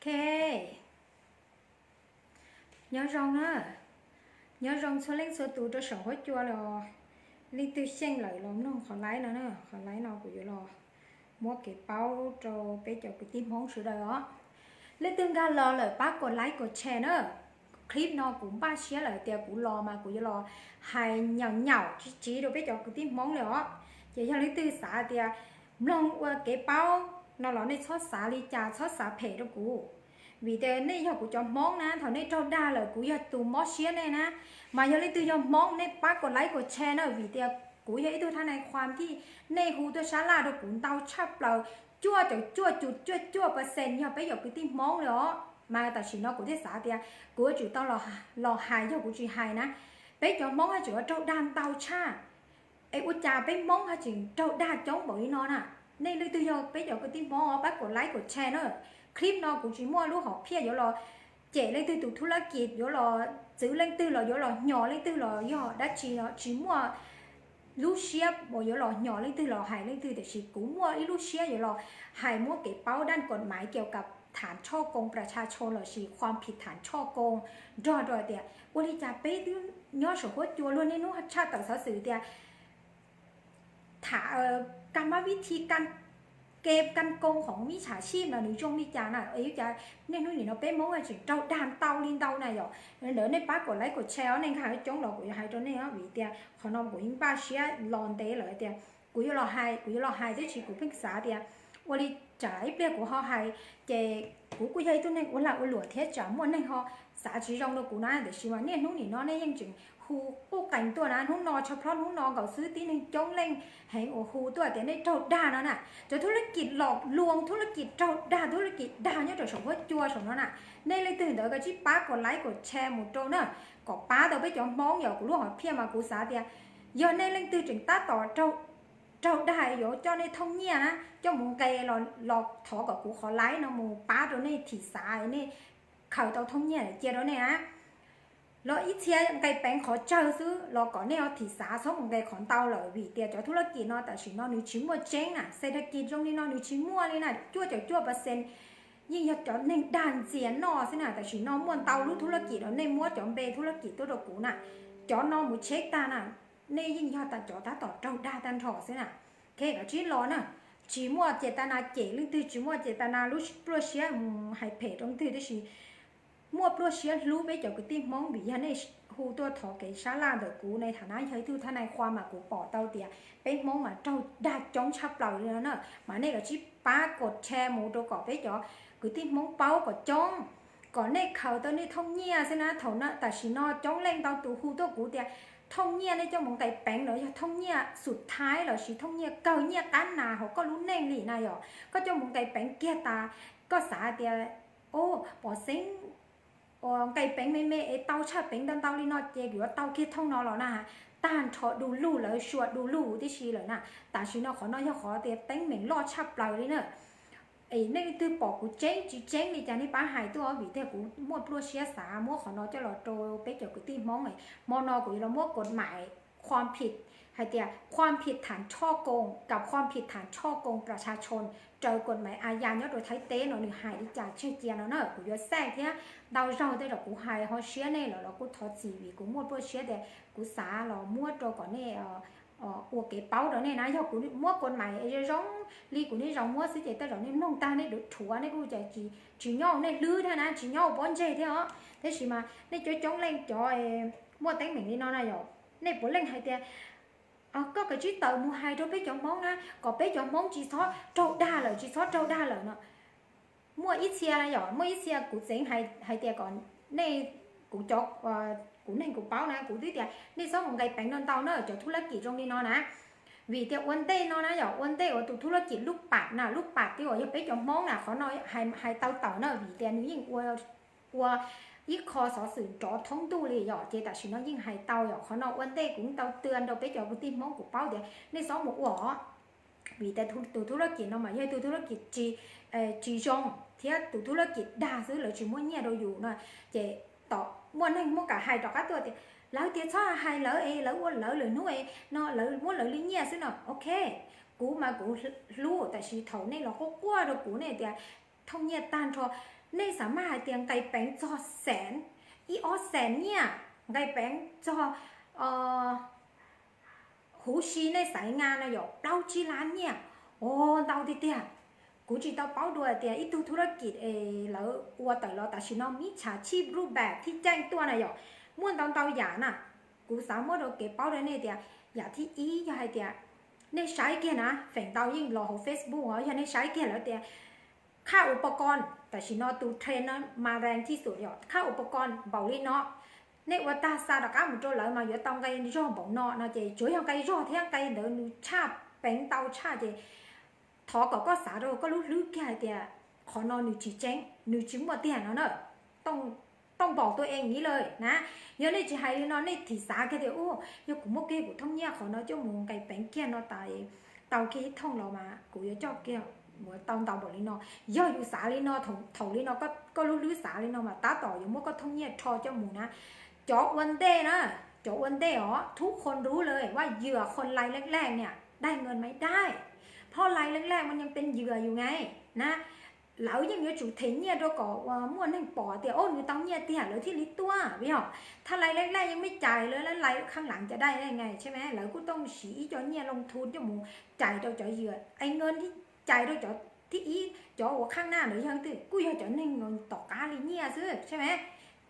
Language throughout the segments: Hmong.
Ok, nyob zoo na, nyob zoo txhua leej txhua tus rau saum huab cua los, leej twg xyeej lawm los mloog qhov laib no na, qhov laib no kuv yuav los muab kev paub rau peb cov kwv tij Hmoob sawv daws os. Leej twg nkag los lawm pab kom like kom share na. Clip no kuv npaj siab lawm tias kuv los mas kuv yuav los hais nyaum nyaum tsiv tsiv rau peb cov kwv tij Hmoob li os. Ces yog leej twg xav tias mloog ua kev paub no los nej txhob xav li cas, txhob xav phem rau kuv. Vim tias nej yog kuv cov Hmoob na, thaum nej raug dag lawm kuv yog tus mob siab nej na. Mas yog leej twg yog Hmoob nej pab kom like kom share na, vim tias kuv yog ib tug thab nais qhuas thiab, nej hu tuaj sab laj rau kuv ntau tshaj plaws, cuaj caum cuaj cum cuaj cuaj percent yog peb cov kwv tij Hmoob li os. Mas tam sim no kuv thiaj xav tias kuv yuav tsum tau los hais, yog kuv tsis hais na, peb cov Hmoob haj tseem yuav raug dag ntau tshaj. Es ua cas peb Hmoob haj tseem raug dag coob npaum li no na? Nej leej twg yog peb cov kwv tij Hmoob pab kom like kom share na. Clip no kuv tsis muaj lub hom phiaj yuav los cem leej twg tus thub lab kis, yuav los txwv leej twg los yuav los hnyos leej twg los yog dab tsi no, tsis muaj lub siab uas yuav los hnyos leej twg los hais leej twg, tiam sis kuv muaj ib lub siab yuav los hais muab kev paub daj kom maiv kiaus kam tham tshoj koos plas tshaj tshoo lossis qhuam phim tham tshoj koos nrog rau tias ua li cas peb twb nyob saum huab cua luag niaj hnub tshaj tawm xov xwm tias tham kaj mab vib thi, kev kaj koos khoom mib tsham sij no nws zoo li cas na, es cas niaj hnub nim no peb Hmoob tseem raug dag ntau li ntau na yom. Ntawd nej pab kom like kom share os, nej nkag coob los kuv yuav hais rau nej os, vim tias qhov no kuv yeej npaj siab los ntev lawm tias kuv yuav los hais, kuv yuav los hais, tiam sis kuv pheej xav tias ua li tsam ib pliag kuv ho hais ces kuv kuj yog ib tug neeg ua lag ua luam thiab tsam muaj neeg ho xav tsis zoo rau kuv na, tiam sis mas niaj hnub nim no nej yeej tseem hu quj qees tuaj na, hnub no tshaj plaws hnub no nkaus xwb tib neeg coob leej heev uas hu tuaj tias nej raug dag no na, cov thub lab kis lom luam thub lab kis raug dag, thub lab kis dag nyob rau saum huab cua saum no na. Nej leej twg ntawd koj tsij pab kom like kom share mus rau na, kom pab tau peb cov Hmoob yom. Kuv lub hom phiaj mas kuv xav tias yog nej leej twg tseem tab tom raug dag yuav coj nej thooj nyiaj na, coj mus nqe los thov kom kuv qhov like no mus pab rau nej thim xav, nej khaws tau thooj nyiaj cia rau nej na. Los ib txhia nqe peev qhov tsawg xwb los kom nej ho thim xav txhob mus nqe qhov ntau lawm, vim tias cov thub lab kis no tam sim no nws tsis muaj tseeb na, xes thab kis zoo li no nws tsis muaj li na, cuaj caum cuaj percent yeej yog cov neeg dag ntxias noj xwb na. Tam sim no muaj ntau lub thub lab kis los nej muab cov npe thub lab kis tuaj rau kuv na, cov no mus tsheb tag na, nej yeej yog cov tab tom raug dag tag nrho xwb na. Koj tsij los na, tsis muaj ces tas nas cem leej twg, tsis muaj ces tas nas lub pluaj siab mus hais phem rau leej twg, tab sis muaj pluaj siab hlub peb cov kwv tij Hmoob vim yog nej hu tuaj thov kev sab laj ntawm kuv ne, tham na yog ib tug thab nais qhua mas kuv pom tau tias peb Hmoob mas raug dag coob tshaj plaws li no na. Mas nej koj tsij pab kom share mus rau kom peb cov kwv tij Hmoob paub kom coob, kom nej khaws tau nej thooj nyiaj xwb na. Thaum tam sim no coob leej ntau tus hu tuaj kuv tias thooj nyiaj nej coj mus nqe peev los yog thooj nyiaj xub thawj lossis thooj nyiaj kawg, nyiaj qab nas hauv koj lub neej li na yom, koj coj mus nqe peev kiag tas koj xav tias, o, pom xeeb uas nqe peev me me es tau tshaj peev ntau ntau li no ces yuav tau kiag thooj no los na, tag nrho du lug lawm, suav du lug tib si lawm na. Tam sim no qhov no yog qhov tias teeb meem loj tshaj plaws li na. Es nej leej twg pom kuv tseeb tsis tseeb li cas nej pab hais tuaj, vim tias kuv muaj pluaj siab xav muab qhov no coj los rau peb cov kwv tij Hmoob. Hmo no kuv yuav los muab kod maim qhuam phim, hais tias qhuam phim tham tshoj koos kam qhuam phim tham tshoj koos plas tshaj tshoo raws kod maim a yas nyob rau Thaib teb no nws hais li cas tseg cia no na. Kuv yuav xaj thiab ntau zaug tej zaum kuv hais ho siab nej lawm los kuj thov txim vim kuv muaj pluaj siab tias kuv xav los muab rau kom nej ua kev paub rau nej na. Yog kuv muab kod maim zoo zoo li kuv niaj zaus muab xwb ces tej zaum nej mloog tag nej dhuav nej kuj tsis nyob nej hlwb thiab na, tsis nyob pob ntseg thiab os. Tab sis mas nej coob coob leej cov muaj teeb meem li no na yom, nej puav leej hais tias koj kov tsib taws mus hais rau peb cov Hmoob na kom peb cov Hmoob tsis txhob raug dag lawm, tsis txhob raug dag lawm no. Muaj ib txhia yom, muaj ib txhia kuv txeev hais tias kom nej, kuv cov, kuv neeg kuv paub na kuv twb tias nej txhob mus nqe peev ntau ntau na cov thub lab kis zoo li no na. Vim tias ua ntej no na yom, ua ntej uas tus thub lab kis lub pam na, lub pam twb uas yog peb cov Hmoob na, qhov no hais tau tawm na vim tias nws yeej ua ua ib qho xov xwm nrov thoob ntuj li yom, ces tam sim no yeej hais tau yom. Qhov no ua ntej kuv tau tw rau peb cov kwv tij Hmoob kuv paub tias nej txhob mus ua os. Vim tias tus thub lab kis no mas yog tus thub lab kis tsis zoo thiab tus thub lab kis dag xwb, lawv tsis muab nyiaj rau yus no. Ces tom muaj neeg muab kam hais rov qab tuaj tias lawv tias txhob hais lawv es lawv ua lawv lwm hnub no lawv muab lawv li nyiaj xwb no. Ok, kuv mas kuv hlub, tab sis thaum nej los quaj quaj rau kuv nej tias thooj nyiaj tag nrho Nej xav mas hais tias nqis peev txog xees, ib ob xees nyiaj, nqis peev txog huv si nej xaiv nqa no yog plaub tsib lab nyiaj, o, ntau tiag tiag. Kuv tsis tau paub dua tias ib tug thub rab kim es lawv ua tawm los tam sim no mib tshaj chib rub bam thib caij tuaj na yom, muaj ntau ntau yam na. Kuv xav muab rau kev paub rau nej tias yam thib ib yog hais tias nej saib kiag na, feem ntau yeej los hauv Facebook os, yog nej saib kiag lawv tias khaj uv pov koos, tam sim no tus trend no mas rees thib xum yom, khaj uv pov koos npaum li no, nej ua tag xa rov qab mus rau lawv mas yuav tau nqi zog npaum no no ces tsuav yog nqi zog thiab nqi ntawd nws tshaj peev ntau tshaj ces thov kom koj xav rau koj lub hlwb kiag hais tias qhov no nws tsis tseeb, nws tsis muaj tiag no na. Tooj npaum tua ees ib lawm na. Yog nej tsis hais li no nej thim xav kiag tias u, yog kuv muab kiag kuv thooj nyiaj qhov no coj mus nqis peev kiag no tas, tau kiag ib thooj los mas kuv yuav coj kiag mus tau ntau npaum li no. Yog yus xav li no, thaum li no koj lub hlwb xav li no mas tab tom yuav muab koj thooj nyiaj rho coj mus na. Cov ua ntej na, cov ua ntej os, thub qhua nrub lawm vaj yws qhua lais leej leej niam dai nkees maiv dai, phoj lais leej leej mas yeej pes yws yus na. Lawv yeej yuav tsum them nyiaj rau kom muaj neeg pom tias o nws tau nyiaj tiag lawv thiaj li tuaj yog. Thaj lais leej leej yeej meb cais lawv lais khaaj lav cov dai ne, lawv kuj tooj siv ib co nyiaj loo thu coj mus cais rau cov yws, es nkees cais rau cov thib ib, cov uas khaaj naj ntawd yog twg kuj yog cov neeg tom qab li nyiaj xwb thiab mas.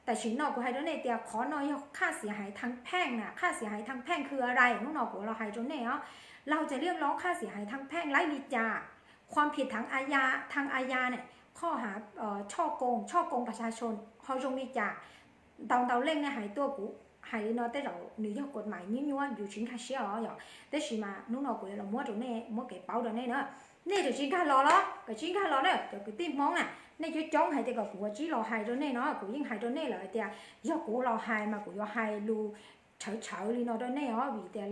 Tam sim no kuv hais rau nej tias qhov no yog khaj xiam hais thaj pheej na, khaj xiam hais thaj pheej khw a rais hnub no kuv los hais rau nej os. Laug txais liaj lob khaj xiam hais thaj pheej laib li cas, khua phim thaj a ya, thaj a ya ne, qhov ha, tshoj koos, tshoj koos pas xas xos ho zoo li cas. Ntau ntau leej nej hais tuaj kuv hais li no tej zaum nws yog kuam mais nyuab nyuab yus tsis nkag siab os yom, tab sis mas hnub no kuv yuav los muab rau nej, muab kev paub rau nej na. Nej tseem tsis nkag los los, koj tsis nkag los na cov kwv tij Hmoob na, nej coob coob hais tias kom kuv ua tsib los hais rau nej no, kuv yeej hais rau nej lawm hais tias yog kuv los hais mas kuv yuav hais lus tshawv tshawv li no rau nej os vim tias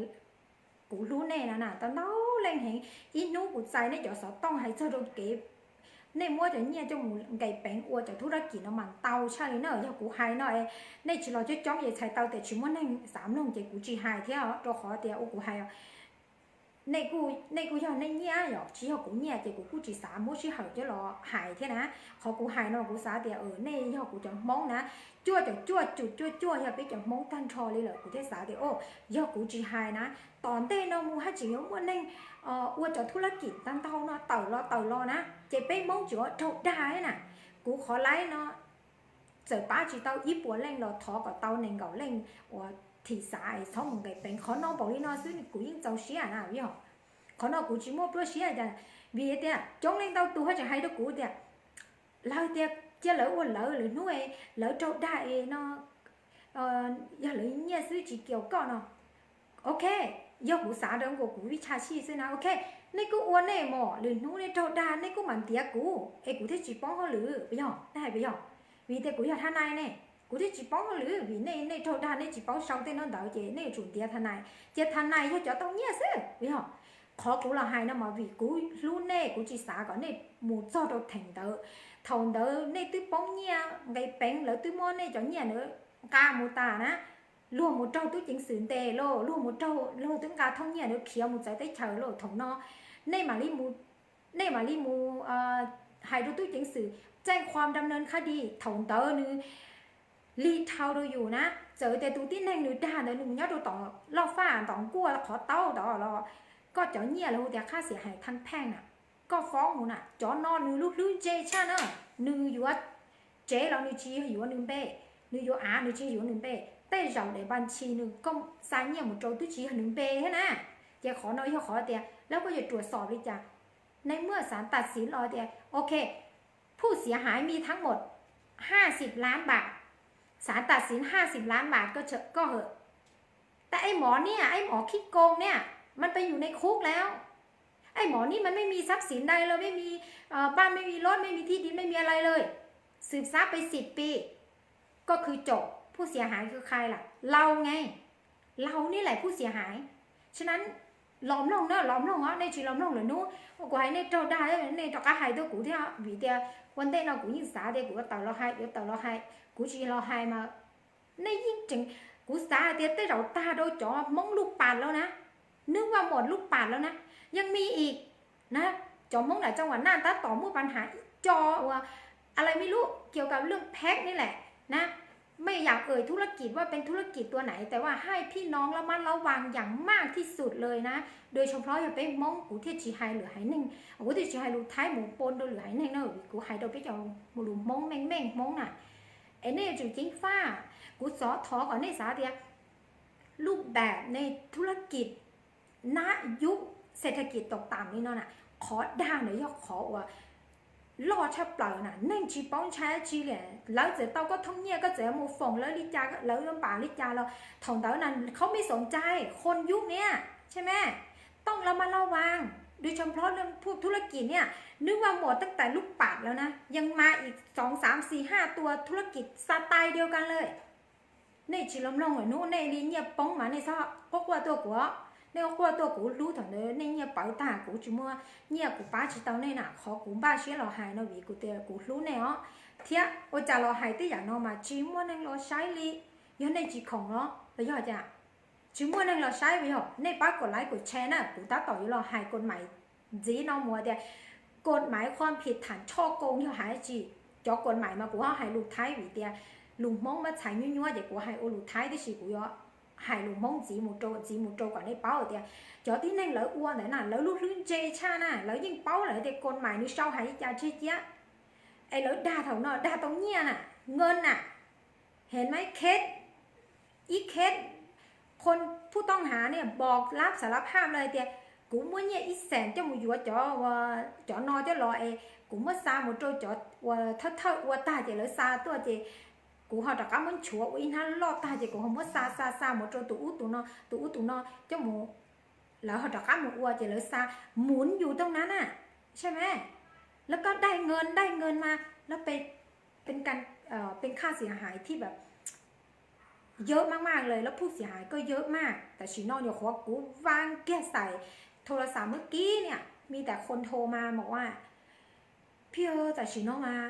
kuv hlub nej na na, tau ntau leej heev. Ib hnub kuv txais nej cov xov tooj hais txog rau kev nej muab cov nyiaj coj mus nqis peev ua cov thub rab kim no mas ntau tshaj li na. Yog kuv hais no es nej tsis los coob coob ces txhais tau tias tsis muaj neeg xav mloog ces kuv tsis hais thiab rau qhov tias ua kuv hais nej kuj yog nej nyiaj yom, tsis yog kuv nyiaj ces kuv kuj tsis xav muab sij hawm coj los hais thiab na. Qhov kuv hais no kuv xav tias nej yog kuv cov Hmoob na, cuaj caum cuaj cum cuaj cuaj yog peb cov Hmoob tag nrho li lawm kuv thiaj xav tias o, yog kuv tsis hais na, tom ntej no mus haj tseem yuav muaj neeg ua cov thub rab kim tag ntau no tawm los tawm los na, ces peb Hmoob tseem ua raug dag na. Kuv qhov laib no txawm pab tsis tau ib puas leej los thov kom tau nees nkaum leej uas thim xav es txhob mus nqis peev. Qhov no npaum li no xwb kuv yeej txaus siab na yog. Qhov no kuv tsis muaj pluaj siab cas, vim tias coob leej ntau tus haj tseem hais rau kuv tias lawv tias cia lawv ua lawv, lwm hnub lawv raug dag es no yog lawv nyiaj xwb tsis kiaus koj no. Ok, yog kuv xav rau nkaus kuv vij tshaj sij xwb na, ok, nej kuj ua nej mos, lwm hnub nej raug dag nej kuj mam ntiav kuv es kuv thiaj tsis poob hauj lwm puas yog? Nej hais puas yog? Vim tias kuv yog thab nai ne, kuv thiaj tsis poob hauj lwm vim nej, nej raug dag nej tsis paub sau tej no ntawd ces nej yuav tsum ntiav thab nai, ces thab nai yog cov tau nyiaj xwb puas yog? Qhov kuv los hais no mas vim kuv hlub nej, kuv tsis xav kom nej mus txog rau theem ntawd. Thaum ntawd nej twb poob nyiaj nqis peev, lawv twb muab nej cov nyiaj ntawd nqa mus tas na, luag mus raug tub ceev xwm ntes lauj, luag mus raug, luag twb nqa thooj nyiaj ntawd khiav mus txawv teb chaws lauj. Thaum no nej mam li mus, nej mam li mus hais rau tub ceev xwm tseej khuam dam nees khab di, thaum ntawd nws lig dhau rau yus na. Txawm tias tus tib neeg nws dag ntawd nws mus nyob rau tom loj faj tom nkuaj qhov taub tod los koj cov nyiaj lawv hu tias khab xiam hais thaj pheej na, koj foob mus na, cov no nws lub hlwb ntse tshaj na, nws yuav tsev los nws tsis yog yuav nws npe, nws yuav av nws tsis yog yuav nws npe, tej zaum daim npas ntshis nws koj xa nyiaj mus rau twb tsis yog nws npe thiab na. Ces qhov no yog qhov tias lawv koj yuav ruam xom li cas. Nws muaj xav tam xiv los tias ok, phub xiav haiv mi thab mos haj xim lab npam, xav tam xiv haj xim lab npam koj hawm. Tab ej mov niaj, ej mov khib koo niaj, mas peb yus nej khub laub, ej mov niaj mas mej mi xab xiv dai los, mej mi npaj, mej mi loj, mej mi thij di, mej mi alai lawm, xwm xab peb xim pib, koj khwv caum phub xiav haiv khwv khai lam laus ne, laus niaj lam phub xiav haiv. Tsis na, los mloog na, los mloog os, nej tsis los mloog lwm hnub kuv hais nej raug dag, nej rov qab hais tuaj kuv thiab, vim tias ua ntej no kuv yeej xav tias kuv yuav tawm los hais, yuav tawm los hais, kuv tsis los hais mas nej yeej tseem, kuv xav hais tias tej zaum tag rau cov Hmoob lub pas lawm na, nws vaj mos lub pas lawm na, yeej mi ib na, cov Hmoob lam txooj uas naj tab tom muaj pas has ib co uas อะไรไม่รู้ เกี่ยวกับเรื่องแพ็คนี่แหละนะ ไม่อยากเอ่ยธุรกิจว่าเป็นธุรกิจตัวไหน แต่ว่าให้พี่น้องระมัดระวังอย่างมากที่สุดเลยนะ โดยเฉพาะ yog peb Hmoob, kuv thiaj tsis hais lwm haiv neeg, kuv thiaj tsis hais lus Thaib mus pon rau lwm haiv neeg na, vim kuv hais rau peb cov lus Hmoob meej meej Hmoob na. Es nej yuav tsum ceev faj, kuv xav thov kom nej xav tias รูปแบบในธุรกิจ ณ ยุคเศรษฐกิจตกต่ำ li no na, qhov dag ntawd yog qhov uas loj tshaj plaws na, neeg tsis paub ntshai dab tsi li. Lawv txawm tau koj thooj nyiaj, koj txawm mus foom lawv li cas, lawv yuav npam li cas los thaum ntawd na เขาไม่สนใจ คนยุคนี้ ใช่ไหม ต้องระมัดระวัง โดยเฉพาะเรื่องพวกธุรกิจเนี่ย นึกว่าหมดตั้งแต่ลูกปัดแล้วนะ ยังมาอีกสองสามสี่ห้าตัวธุรกิจสไตล์เดียวกันเลย Nej tsis los mloog lawm, hnub nej li nyiaj poob mas nej txhob quaj quaj tuaj kuv, nej quaj quaj tuaj kuv hlub, thaum ntawd nej nyiaj pawv tag, kuv tsis muaj nyiaj kuv pab tsis tau nej na. Qhov kuv npaj siab los hais no vim kuv tias kuv hlub nej os, thiab ua cas los hais tej yam no mas tsis muaj neeg los saib li. Yog nej tsis khoom los los yog cas? Tsis muaj neeg los saib, yog nej pab kos like kos share na, kuv tab tom yuav los hais กฎหมาย ntxiv no mus tias กฎหมายความผิดฐานฉ้อโกง yog hais dab tsi. Cov กฎหมาย mas kuv ho hais lus Thaib vim tias lus Hmoob mas txhais nyuaj nyuaj ces kuv hais ua lus Thaib, tiam sis kuv yuav hais lus Hmoob ntxiv mus rau, ntxiv mus rau kom nej paub tias cov tib neeg lawv ua ntawd na, lawv lub hlwb ntse tshaj na, lawv yeej paub lawm tias กฎหมาย nws sau hais li cas tseg ciab, es lawv dag thaum no dag tau nyiaj na, เงิน na, เห็นไหม เคส ib เคส คนผู้ต้องหาเนี่ยบอกรับสารภาพเลย tias kuv muab nyiaj ib xees coj mus yuav cov, cov no coj los es kuv muab xa mus rau cov uas thawj thawj ua tag ces lawv xa tuaj ces kuv ho rov qab muab nchuav ua ib hnab loj tag ces kuv ho muab xa xa xa mus rau tus ub tus no, tus ub tus no coj mus, lawv ho rov qab mus ua ces lawv xa หมุนอยู่ตรงนั้นน่ะ ใช่ไหม แล้วก็ได้เงิน ได้เงินมา แล้วไปเป็นการ เป็นค่าเสียหายที่แบบ เยอะมากๆเลย แล้วผู้เสียหายก็เยอะมาก tam sim no nyuam qhuav kuv วาง kiag xais โทรศัพท์ เมื่อกี้เนี่ย มีแต่คนโทรมาบอกว่า พี่เออ tam sim no mas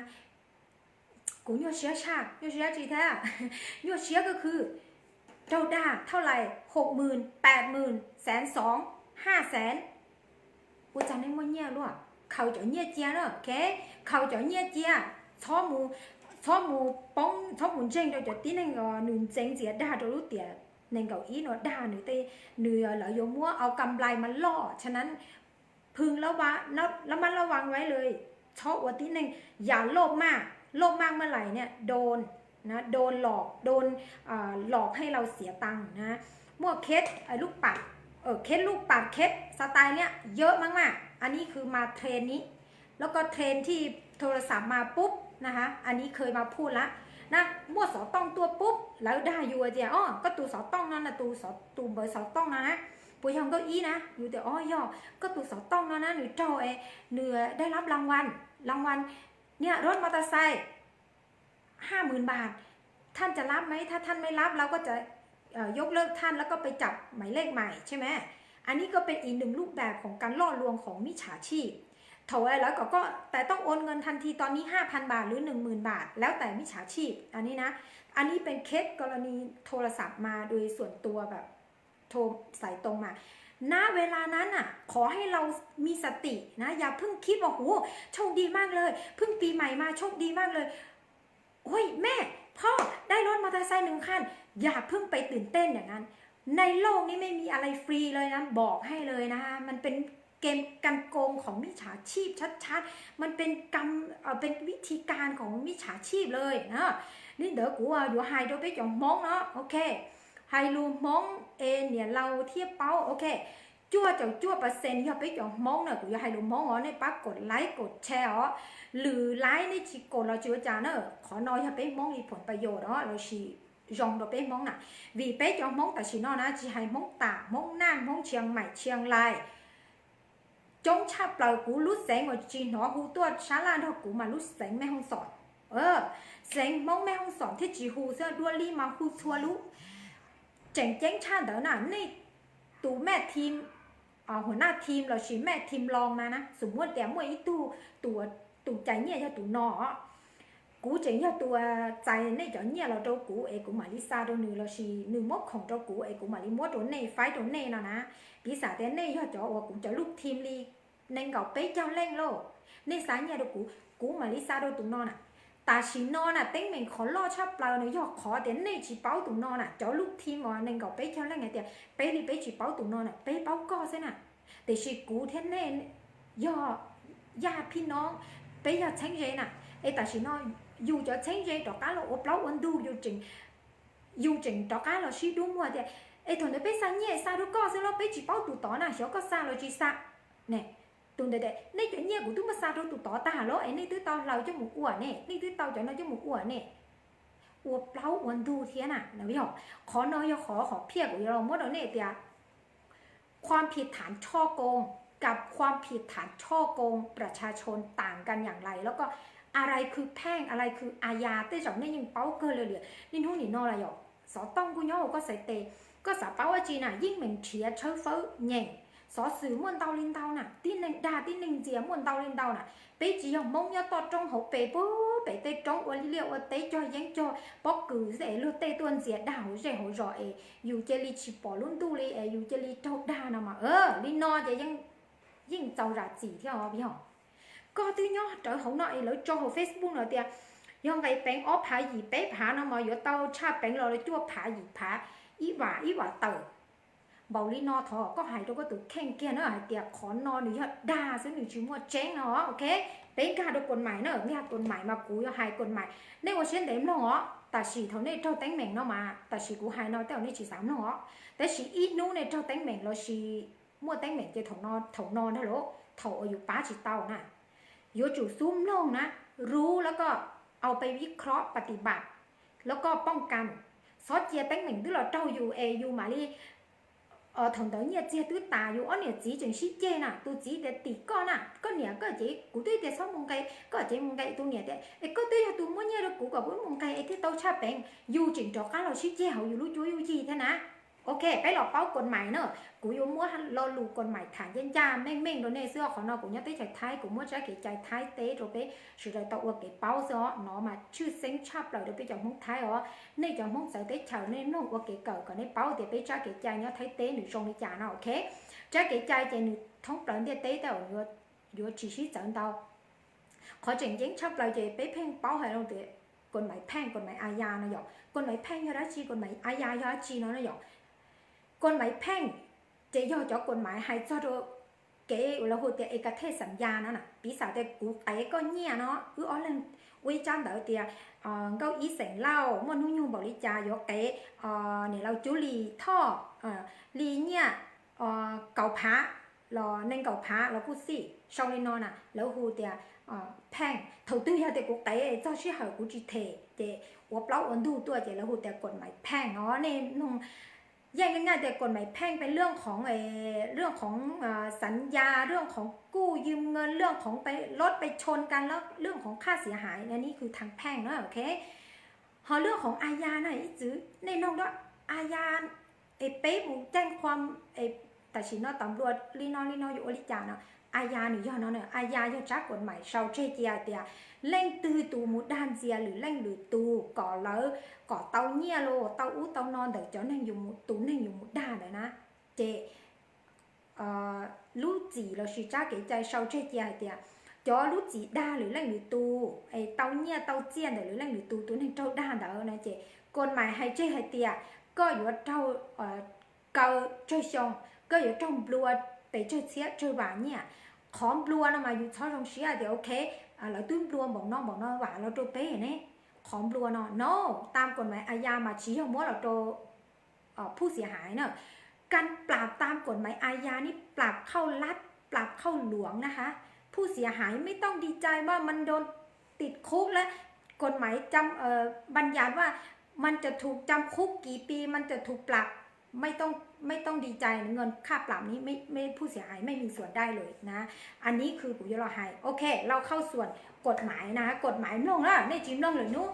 kuv nyuaj siab tshaj, nyuaj siab tsis thiab, nyuaj siab ก็คือ raug dag เท่าไหร่ หกหมื่น แปดหมื่น แสนสอง ห้าแสน Ua cas nej muaj nyiaj luaj, khaws cov nyiaj cia na, ok, khaws cov nyiaj cia, txhob mus, txhob mus poob, txhob mus ntseeg rau cov tib neeg nws ntxeev ntxias dag rau lub tiam nees nkaum ib no dag nws tej, nws, lawv yuav muab เอากำไรมาล่อ ฉะนั้น พึงระวัง ระมัดระวังไว้เลย txhob ua tib neeg อย่าโลภมาก โลภมากเมื่อไหร่เนี่ย โดนนะ โดนหลอก โดน หลอกให้เราเสียตังค์นะ muaj เคส ลูกปัด เคส ลูกปัด เคส สไตล์ เนี้ย เยอะมากๆ อันนี้คือมาเทรนด์นี้ แล้วก็เทรนด์ที่โทรศัพท์มาปุ๊บนะคะ อันนี้เคยมาพูดละนะ muaj xov tooj tuaj ปุ๊บ lawv dag yus tias, o, koj tus xov tooj no na, tus, tus npawb xov tooj no na, puas yog nkauj ib na? Yus tias, o, yog. Koj tus xov tooj no na, nws raug es nws ได้รับรางวัล รางวัล เนี่ย รถมอเตอร์ไซค์ ห้าหมื่นบาท ท่านจะรับไหม ถ้าท่านไม่รับ เราก็จะ ยกเลิกท่าน แล้วก็ไปจับหมายเลขใหม่ ใช่ไหม อันนี้ก็เป็นอีกหนึ่งรูปแบบของการล่อลวงของมิจฉาชีพ โถ แล้วก็ ก็ แต่ต้องโอนเงินทันทีตอนนี้ ห้าพันบาท หรือ หนึ่งหมื่นบาท แล้วแต่มิจฉาชีพ อันนี้นะ อันนี้เป็นเคสกรณีโทรศัพท์มาโดยส่วนตัวแบบโทรสายตรงมา ณ เวลานั้นน่ะ ขอให้เรามีสตินะ อย่าเพิ่งคิดว่า โห โชคดีมากเลย เพิ่งปีใหม่มา โชคดีมากเลย โอ้ย แม่ พ่อ ได้รถมอเตอร์ไซค์หนึ่งคัน อย่าเพิ่งไปตื่นเต้นอย่างนั้น ในโลกนี้ไม่มีอะไรฟรีเลยนะ บอกให้เลยนะ มันเป็นเกมการโกงของมิจฉาชีพชัดๆ มันเป็นกรรม เอ่อ เป็นวิธีการของมิจฉาชีพเลยนะ Li ntawd kuv yuav hais rau peb cov Hmoob no, ok, hais lus Hmoob es niam laus thiaj paub, ok, cuaj caum cuaj percent yog peb cov Hmoob na, kuv yuav hais lus Hmoob os, nej pab กดไลค์ กดแชร์ os, lwm ไลค์ nej tsis กด los tsis ua cas na, qhov no yog peb Hmoob li ผลประโยชน์ os lossis zoo rau peb Hmoob na, vim peb cov Hmoob tam sim no na tsis hais Hmoob Tam, Hmoob Naj, Hmoob Tshias Maim, Tshias Lais, coob tshaj plaws kuv lub xeev uas tsis hnov hu tuaj sab laj nrog kuv mas lub xeev Mej Hoob Xom, xeev Hmoob Mej Hoob Xom thiaj tsis hu xwb, dua li mas hu txhua lub. Tseem ceeb tshaj ntawd na, nej tus แม่ทีม, หัวหน้าทีม lossis แม่ทีมรอง mas na, xum muaj tias muaj ib tug, tus cais nyiaj yog tus no, kuv tseem yog tus txais nej cov nyiaj los rau kuv es kuv mam li xa rau nws lossis nws muab khoom rau kuv es kuv mam li muab rau nej faib rau nej no na. Piv xam tias nej yog cov uas kuv cov ลูกทีม li nees nkaum peb caug leej lauj, nej xa nyiaj rau kuv, kuv mam li xa rau tus no na. Tam sim no na teeb meem qhov loj tshaj plaws no yog qhov tias nej tsis paub tus no na, cov lub team uas nees nkaum peb caug leej hais tias peb li peb tsis paub tus no na, peb paub koj xwb na. Tiam sis kuv thiab nej yog yaj phij no, peb yog txheeb ze na. Es tam sim no yus cov txheeb ze rov qab los ua plaub ua ntug, yus tseem rov qab los sib dub muag tias, es thaum ntawd peb xa nyiaj xa rau koj xwb los peb tsis paub tus tod na, xyov koj xa los tsis xa ne. Tus ntawd, nej cov nyiaj kuv twb muab xa rau tus tod tag lawm es nej twb tau hlaws coj mus ua ne, nej twb tau cov no coj mus ua ne. Ua plaub ua ntug thiab na. Qhov no yog qhov hom phiaj kuv yuav los muab rau nej tias ความผิดฐานฉ้อโกง กับความผิดฐานฉ้อโกงประชาชน ต่างกันอย่างไร แล้วก็อะไรคือแพ่ง อะไรคืออาญา tej zaum nej yeej paub kawg li lawm. Niaj hnub nim no los yog xov tooj kuj nyob hauv koj xaiv tes, koj xav paub dab tsi na, yeej meem nrhiav tshawb fawb nyeem. Xov xwm muaj ntau li ntau na, tib neeg dag tib neeg ntxias muaj ntau li ntau na. Peb tsis yog Hmoob nyob toj roob hauv pes, pem tej roob ua liaj ua teb cog yeeb cog pob kws xwb es luag tej tuaj ntxias dag hauv zej hauv zos es yus cia li tsis pom lub ntuj li es yus cia li raug dag no mas li no ces yeej txaus zam txim thiab os yog. Koj twb nyob rawv hauv no es lawv tso hauv Facebook no tias yog nqe peev ob phav yim peb phav no mas yuav tau tshaj peev los cuaj phav yim phav, ib vam ib vam tawm. Npaum li no thov koj hais rau koj tus kheej kiag na hais tias qhov no nws yog dag xwb, nws tsis muaj tseeb no, ok. Peb nkag rau kod mais na, nkag kod mais mas kuv yuav hais kod mais. Nej ua siab ntev mloog os, tam sim thaum nej raug teeb meem no mas tam sim kuv hais no tej zaum nej tsis xav mloog os, tab sis ib hnub nej raug teeb meem lossis muaj teeb meem ces thaum no ntag lauj, thaum uas yus pab tsis tau na. Yuav tsum xub mloog na, rub แล้วก็เอาไปวิเคราะห์ปฏิบัติ แล้วก็ป้องกัน. Txhob cia teeb meem twb los raug yus es yus mam li, thaum ntawd nyiaj txiag twb tas, yus ob niam txiv tseem sib ceg na, tus txiv tias tim koj na, koj niam koj ces kuv twb tias txhob mus nqe, koj ces mus nqe, tus niam tias es koj twb yog tus muab nyiaj rau kuv kom kuv mus nqe es thiaj tau tshaj peev, yus tseem rov qab los sib ceg hauv yus lub cuab lub yig thiab na. Ok, peb los paub kod mais na, kuv yuav muab lo lus kod mais tham ncaj ncaj meej meej rau nej xwb os. Qhov no kuv nyob teb chaws Thaib, kuv muab tsab kev cai Thaib teb rau peb sawv daws tau ua kev paub xwb os. No mas tshwj xeeb tshaj plaws rau peb cov Hmoob Thaib os. Nej cov Hmoob txawv teb chaws nej mloog ua kev kawm kom nej paub tias peb tsab kev cai nyob Thaib teb nws zoo li cas no, ok. Tsab kev cai ces nws thoob plaws ntiaj teb tej zaum yuav tsis sib txawv ntau. Qhov tseem ceeb tshaj plaws ces peb pheej paub hais tias kod mais pheej, kod mais a ya no yom. Kod mais pheej yog dab tsi, kod mais a ya yog dab tsi no no yom. Kod mais pheej ces yog cov kod mais hais txog rau kev uas lawv hu tias เอกเทศสัญญา no na, piv xam tias kuv qev koj nyiaj no, wb ob leeg ua ib tsab ntawv tias Nkauj Ib xeem Lauj muaj hnub nyoog npaum li cas yuav qev niam laus Cuj Lis Thoj li nyiaj kaum phav los nees nkaum phav los kuj xij, sau li no na, lawv hu tias pheej. Thaum twg yog tias kuv qev txog sij hawm kuv tsis them ces ua plaub ua ntug tuaj ces lawv hu tias kod mais pheej no. Nej mloog yeej nyaj tias kod mais pheej peb lwj khoov, lwj khoov xav ya, lwj khoov kuj ywm nkaus, lwj khoov peb loj peb tshoo kas, lwj khoov khaj xiv hais na, ni khwv thaj pheej na, ok. Ho lwj khoov a ya na, ib txwv nej mloog dua a ya es peb mus ceeb qhua, tam sim no tam nplua li no li no yuav ua li cas no. A ya nws yog no, a ya yog tsab kod mais sau tseg cia tias leej twg tus mus dag ntxias lwm leej lwm tus kom lawv kom tau nyiaj los tau ub tau no ntawm cov neeg, tus neeg yus mus dag ntawd na, ces lub txim lossis tsab kev cai sau tseg cia hais tias cov lub txim dag lwm leej lwm tus es tau nyiaj tau txiaj ntawm lwm leej lwm tus, tus neeg raug dag ntawd na, ces kod mais hais tseg hais tias koj yuav raug kaw tsawg xyoo, koj yuav raug nplua pes tsawg txhiab tsawg vam nyiaj. Qhov nplua no mas yus txhob zoo siab tias ok, lawv twb nplua npaum no npaum no vam los rau peb ne. Qhov nplua no no, tam kod mais a ya mas tsis yog muab los rau ผู้เสียหาย na. การปราบตามกฎหมายอาญานี่ปราบเข้ารัฐ ปราบเข้าหลวงนะคะ ผู้เสียหายไม่ต้องดีใจว่ามันโดนติดคุกและกฎหมายจำเอ่อบัญญัติว่ามันจะถูกจำคุกกี่ปี มันจะถูกปรับ ไม่ต้องไม่ต้องดีใจ เงินค่าปรับนี้ไม่ไม่ผู้เสียหายไม่มีส่วนได้เลยนะ อันนี้คือผมจะรอให้ โอเค เราเข้าส่วนกฎหมายนะคะ กฎหมาย mloog na, nej tsis mloog lwm hnub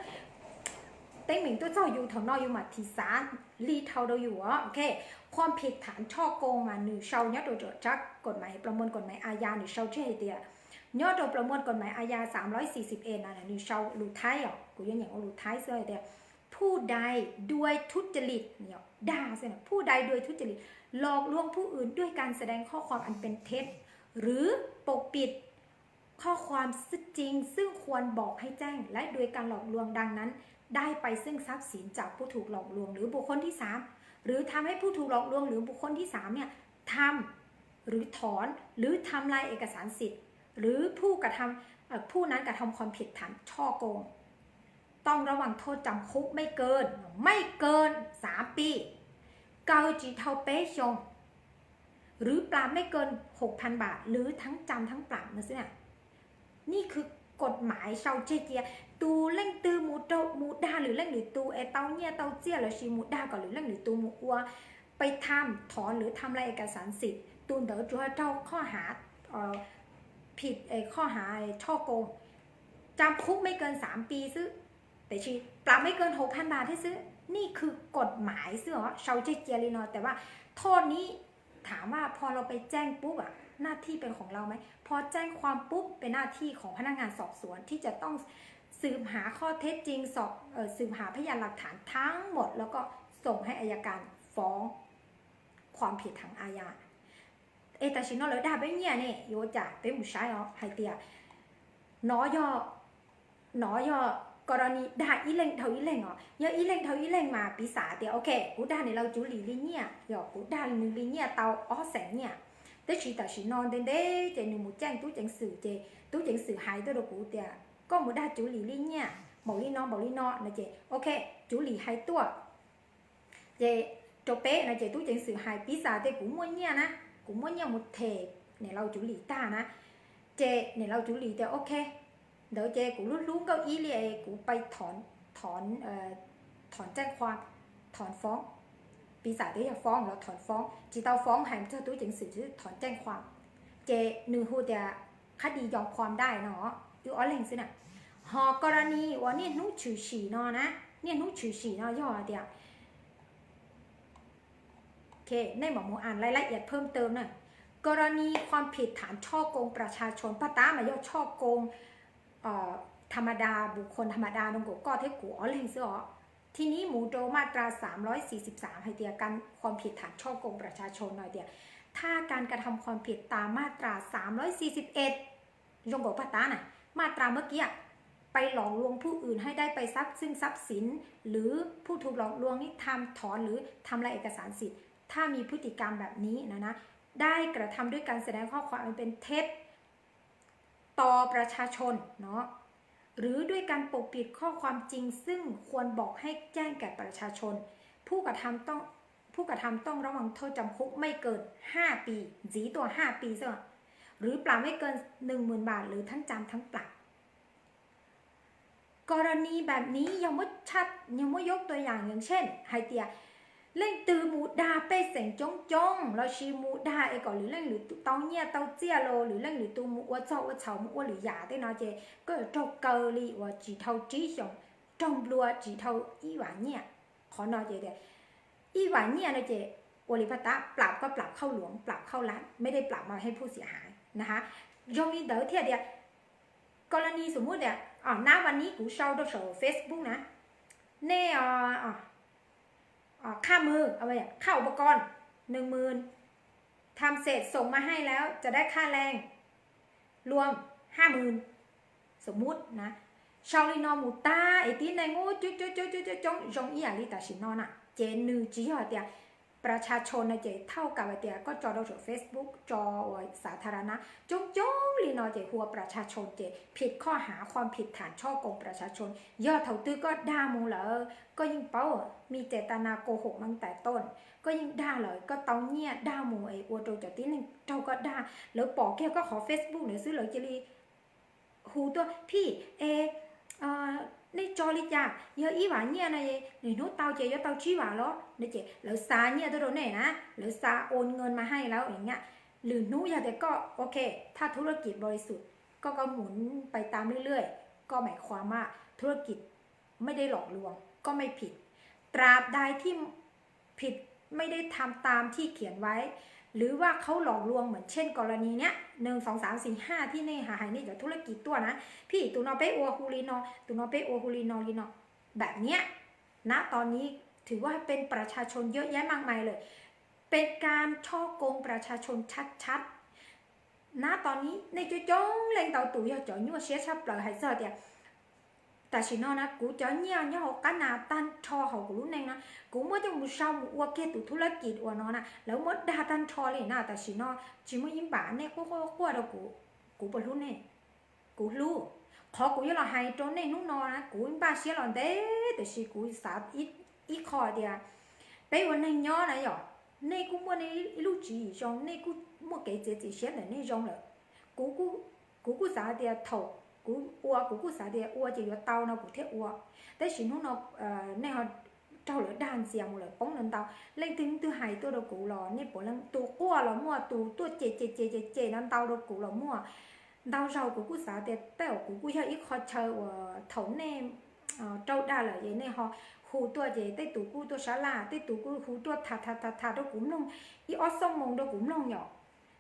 teeb meem tuaj txog yus thaum no yus mam thim xav li dhau rau yus os. Ok, ความผิดฐานฉ้อโกง mas nws sau nyob rau tsab kod mais, ประมวลกฎหมายอาญา nws sau tseg hais tias, nyob rau ประมวลกฎหมายอาญา สามร้อยสี่สิบเอ็ด na, nws sau lus Thaib os, kuv yuav nyeem ua lus Thaib xwb hais tias ผู้ใดด้วยทุจริต dag xwb, ผู้ใดด้วยทุจริต หลอกลวงผู้อื่นด้วยการแสดงข้อความอันเป็นเท็จ หรือปกปิด ข้อความซึ่งจริงซึ่งควรบอกให้แจ้ง และโดยการหลอกลวงดังนั้น ได้ไปซึ่งทรัพย์สินจากผู้ถูกหลอกลวงหรือบุคคลที่สาม หรือทำให้ผู้ถูกหลอกลวงหรือบุคคลที่สามเนี่ยทำหรือถอนหรือทำลายเอกสารสิทธิ์ หรือผู้กระทำเอ่อผู้นั้นกระทำความผิดฐานฉ้อโกง ต้องระวังโทษจำคุกไม่เกิน ไม่เกินสามปี kaw tsis dhau peb xyoos หรือปรับไม่เกินหกพันบาท หรือทั้งจำทั้งปรับนะซึ่ง นี่คือกฎหมาย sau tseg cia. Tus leej twg mus rau mus dag lwm leej lwm tus es tau nyiaj tau txiaj lossis mus dag kom lwm leej lwm tus mus ua ไปทำ ถอน หรือทำลายเอกสารสิทธิ์ tus ntawd tsuas raugข้อหาผิด ข้อหาฉ้อโกง จำคุกไม่เกินสามปี xwb, tiam sis pram ไม่เกินหกพันบาท thiab xwb. นี่คือกฎหมาย xwb os, sau tseg cia li no. แต่ว่าโทษนี้ ถามว่าพอเราไปแจ้งปุ๊บอะ หน้าที่เป็นของเราไหม พอแจ้งความปุ๊บเป็นหน้าที่ของพนักงานสอบสวนที่จะต้องสืบหาข้อเท็จจริง สอบเอ่อสืบหาพยานหลักฐานทั้งหมด แล้วก็ส่งให้อัยการฟ้องความผิดทางอาญา. Es tam sim no lawv dag peb nyiaj ne, yuav cas peb mus saib os hais tias no yog no yog กรณี dag ib leeg dhau ib leeg os. Yog ib leeg dhau ib leeg mas piv xam tias ok, kuv dag niam laus Cuv Lis li nyiaj, yog kuv dag nws li nyiaj tau ob xees nyiaj. Tab sis tam sim no ntev ntev ces nws mus ceeb tub ceev xwm ces tub ceev xwm hais tuaj rau kuv tias koj mus dag Cuv Lis li nyiaj npaum li no npaum li no no ces ok, Cuv Lis hais tuaj ces rau peb no ces tub ceev xwm hais piv xam tias kuv muaj nyiaj na, kuv muaj nyiaj mus them niam laus Cuv Lis tag na. Ces niam laus Cuv Lis tias ok, ntawd ces kuv lub hlub nkauj ib li es kuv pais thov thov thov ceeb khuam, thov foob, piv xam tias yog foob los thov foob, tsis tau foob hais txog tub ceev xwm, thov ceeb khuam. Ces nws hu tias คดียอมความได้ no, wb ob leeg xwb na. Ho กรณี uas niaj hnub tshwm sim no na, niaj hnub tshwm sim no yog tias nej mam mus อ่านรายละเอียดเพิ่มเติม na. กรณีความผิดฐานฉ้อโกงประชาชน pag tab mas yog ฉ้อโกง ธรรมดา บุคคลธรรมดา zoo nkaus koj thiab kuv ob leeg xwb os. Thi nib mus rau มาตราสามร้อยสี่สิบสาม hais tias การ ความผิดฐานฉ้อโกงประชาชน no tias ถ้าการกระทำความผิดตามมาตราสามร้อยสี่สิบเอ็ด zoo nkaus pag tab na, มาตรา เมื่อกี้ ไปหลอกลวงผู้อื่นให้ได้ไปซึ่งทรัพย์สิน หรือผู้ถูกหลอกลวงนี้ทำ ถอน หรือทำลายเอกสารสิทธิ์ ถ้ามีพฤติกรรมแบบนี้นะนะ ได้กระทำด้วยการแสดงข้อความอันเป็นเท็จ ต่อประชาชนเนาะ หรือด้วยการปกปิดข้อความจริงซึ่งควรบอกให้แจ้งแก่ประชาชน ผู้กระทำต้องผู้กระทำต้องระวังโทษจำคุกไม่เกินห้าปี ntxiv tuaj ห้าปี xwb, หรือปรับไม่เกิน หนึ่งหมื่นบาท หรือทั้งจำทั้งปรับ กรณีแบบนี้ yog muab tshaj, yog muab ยกตัวอย่าง อย่างเช่น hais tias leej twg mus dag pej xeem coob coob lossis mus dag es kom lwm leej lwm tus tau nyiaj tau txiaj los lwm leej lwm tus mus ua txog ua txhaum mus ua lwm yam tej no ces koj yuav raug kaw li uas tsis dhau tsib xyoos, raug nplua tsis dhau ib vas nyiaj. Qhov no ces tias ib vas nyiaj no ces ua li pag tab ปรับ koj ปรับ เข้าหลวง ปรับ เข้ารัฐ ไม่ได้ ปรับ มาให้ผู้เสียหาย na ha. Zoo li ntawd thiaj tias กรณีสมมุติ tias นะวันนี้ kuv sau rau saum Facebook na, nej ค่ามือ ค่าอุปกรณ์ หนึ่งหมื่น ทำเสร็จส่งมาให้แล้วจะได้ค่าแรงรวมห้าหมื่น สมมุตินะ. Sau li no mus tag es tib neeg ub coob coob coob coob coob coob zoo ib yam li tam sim no na, ces nws tsis yog tias ประชาชน no ces เท่ากับ hais tias koj tso rau saum Facebook tso uas สาธารณะ coob coob li no ces hu ua ประชาชน ces ผิดข้อหา ความผิดฐานฉ้อโกงประชาชน. Yog thaum twg koj dag mus lawm koj yeej paub มีเจตนาโกหกตั้งแต่ต้น koj yeej dag lawm, koj tau nyiaj dag mus es ua rau cov tib neeg raug koj dag, lawv pom kiag koj qhov Facebook ntawd xwb lawv cia li hu tuaj, phij es nej tso li cas, yog ib vas nyiaj no, lwm hnub tau ces yuav tau tsib vas los no ces lawv xa nyiaj tuaj rau nej na, lawv xa โอนเงินมาให้แล้ว อย่างเงี้ย. Lwm hnub yog tias koj ok, ถ้าธุรกิจบริสุทธิ์ ก็ก็หมุนไปตามเรื่อยๆ ก็หมายความว่าธุรกิจไม่ได้หลอกลวง ก็ไม่ผิด ตราบใดที่ผิด ไม่ได้ทำตามที่เขียนไว้ หรือว่าเขาหลอกลวง เหมือนเช่นกรณีเนี้ย หนึ่ง สอง สาม สี่ ห้า ที่นี่หาหายนี่จากธุรกิจตัวนะ พี่ tus no peb ua hu li no, tus no peb ua hu li no li no, แบบเนี้ย ณ ตอนนี้ ถือว่าเป็นประชาชนเยอะแยะมากมายเลย เป็นการฉ้อโกงประชาชนชัดๆ Nab tom ni nej coob coob leej ntau tus yog cov nyuaj siab tshaj plaws hais txog tias tam sim no na kuv cov nyiaj nyob hauv qab nas tag nrho hauv kuv lub neej na, kuv muab coj mus sau mus ua kiag tus thub lab kis uas no na lawv muab dag tag nrho li na. Tam sim no tsis muaj ib npam nej quaj quaj rau kuv, kuv puas hlub nej? Kuv hlub. Qhov kuv yuav los hais rau nej hnub no na kuv npaj siab los ntev tiam sis kuv xav ib qho tias peb ua neeg nyob na yom, nej kuj muaj nej ib lub tswv yim zoo, nej kuj muaj kev txiav txim siab ntawm nej zoo lawm. Kuv kuj xav tias thaum kuv ua kuv kuj xav tias ua ces yuav tau no kuv thiaj ua, tab sis hnub no nej ho raug lawv dag ntxias mus lawm poob ntau ntau. Leej twg twg hais tuaj rau kuv los nej puav leej, tus quaj los muaj, tus tuaj cem cem cem cem cem ntau ntau rau kuv los muaj. Ntau zaus kuv kuj xav tias tej zaum kuv kuj yog ib qho chaw uas thaum nej raug dag lawm ces nej ho hu tuaj ces tej tus kuj tuaj sab laj, tej tus kuj hu tuaj tham tham tham tham rau kuv mloog, ib ob xuab moos rau kuv mloog yom.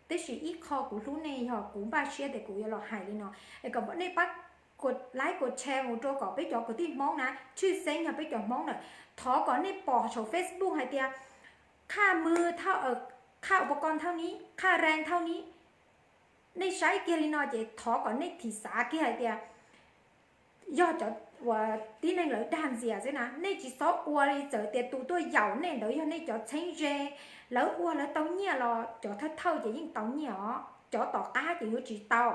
Tab sis ib qho kuv hlub nej yog kuv npaj siab tias kuv yuav los hais li no es kom nej pab kuv like kuv share mus rau kom peb cov kwv tij Hmoob na, tshwj xeeb yog peb cov Hmoob na, thov kom nej pom saum Facebook hais tias khaj mws thawj, khaj uas pov ko thawj ni, khaj rees thawj ni. Nej saib kiag li no ces thov kom nej thim xav kiag hais tias yog cov uas tib neeg lawv dag ntxias xwb na, nej tsis txhob ua li. Txawm tias tus tuaj yaum nej ntawd yog nej cov txheeb ze, lawv ua lawv tau nyiaj los cov thawj thawj ces yeej tau nyiaj os, cov tom qab ces yuav tsis tau.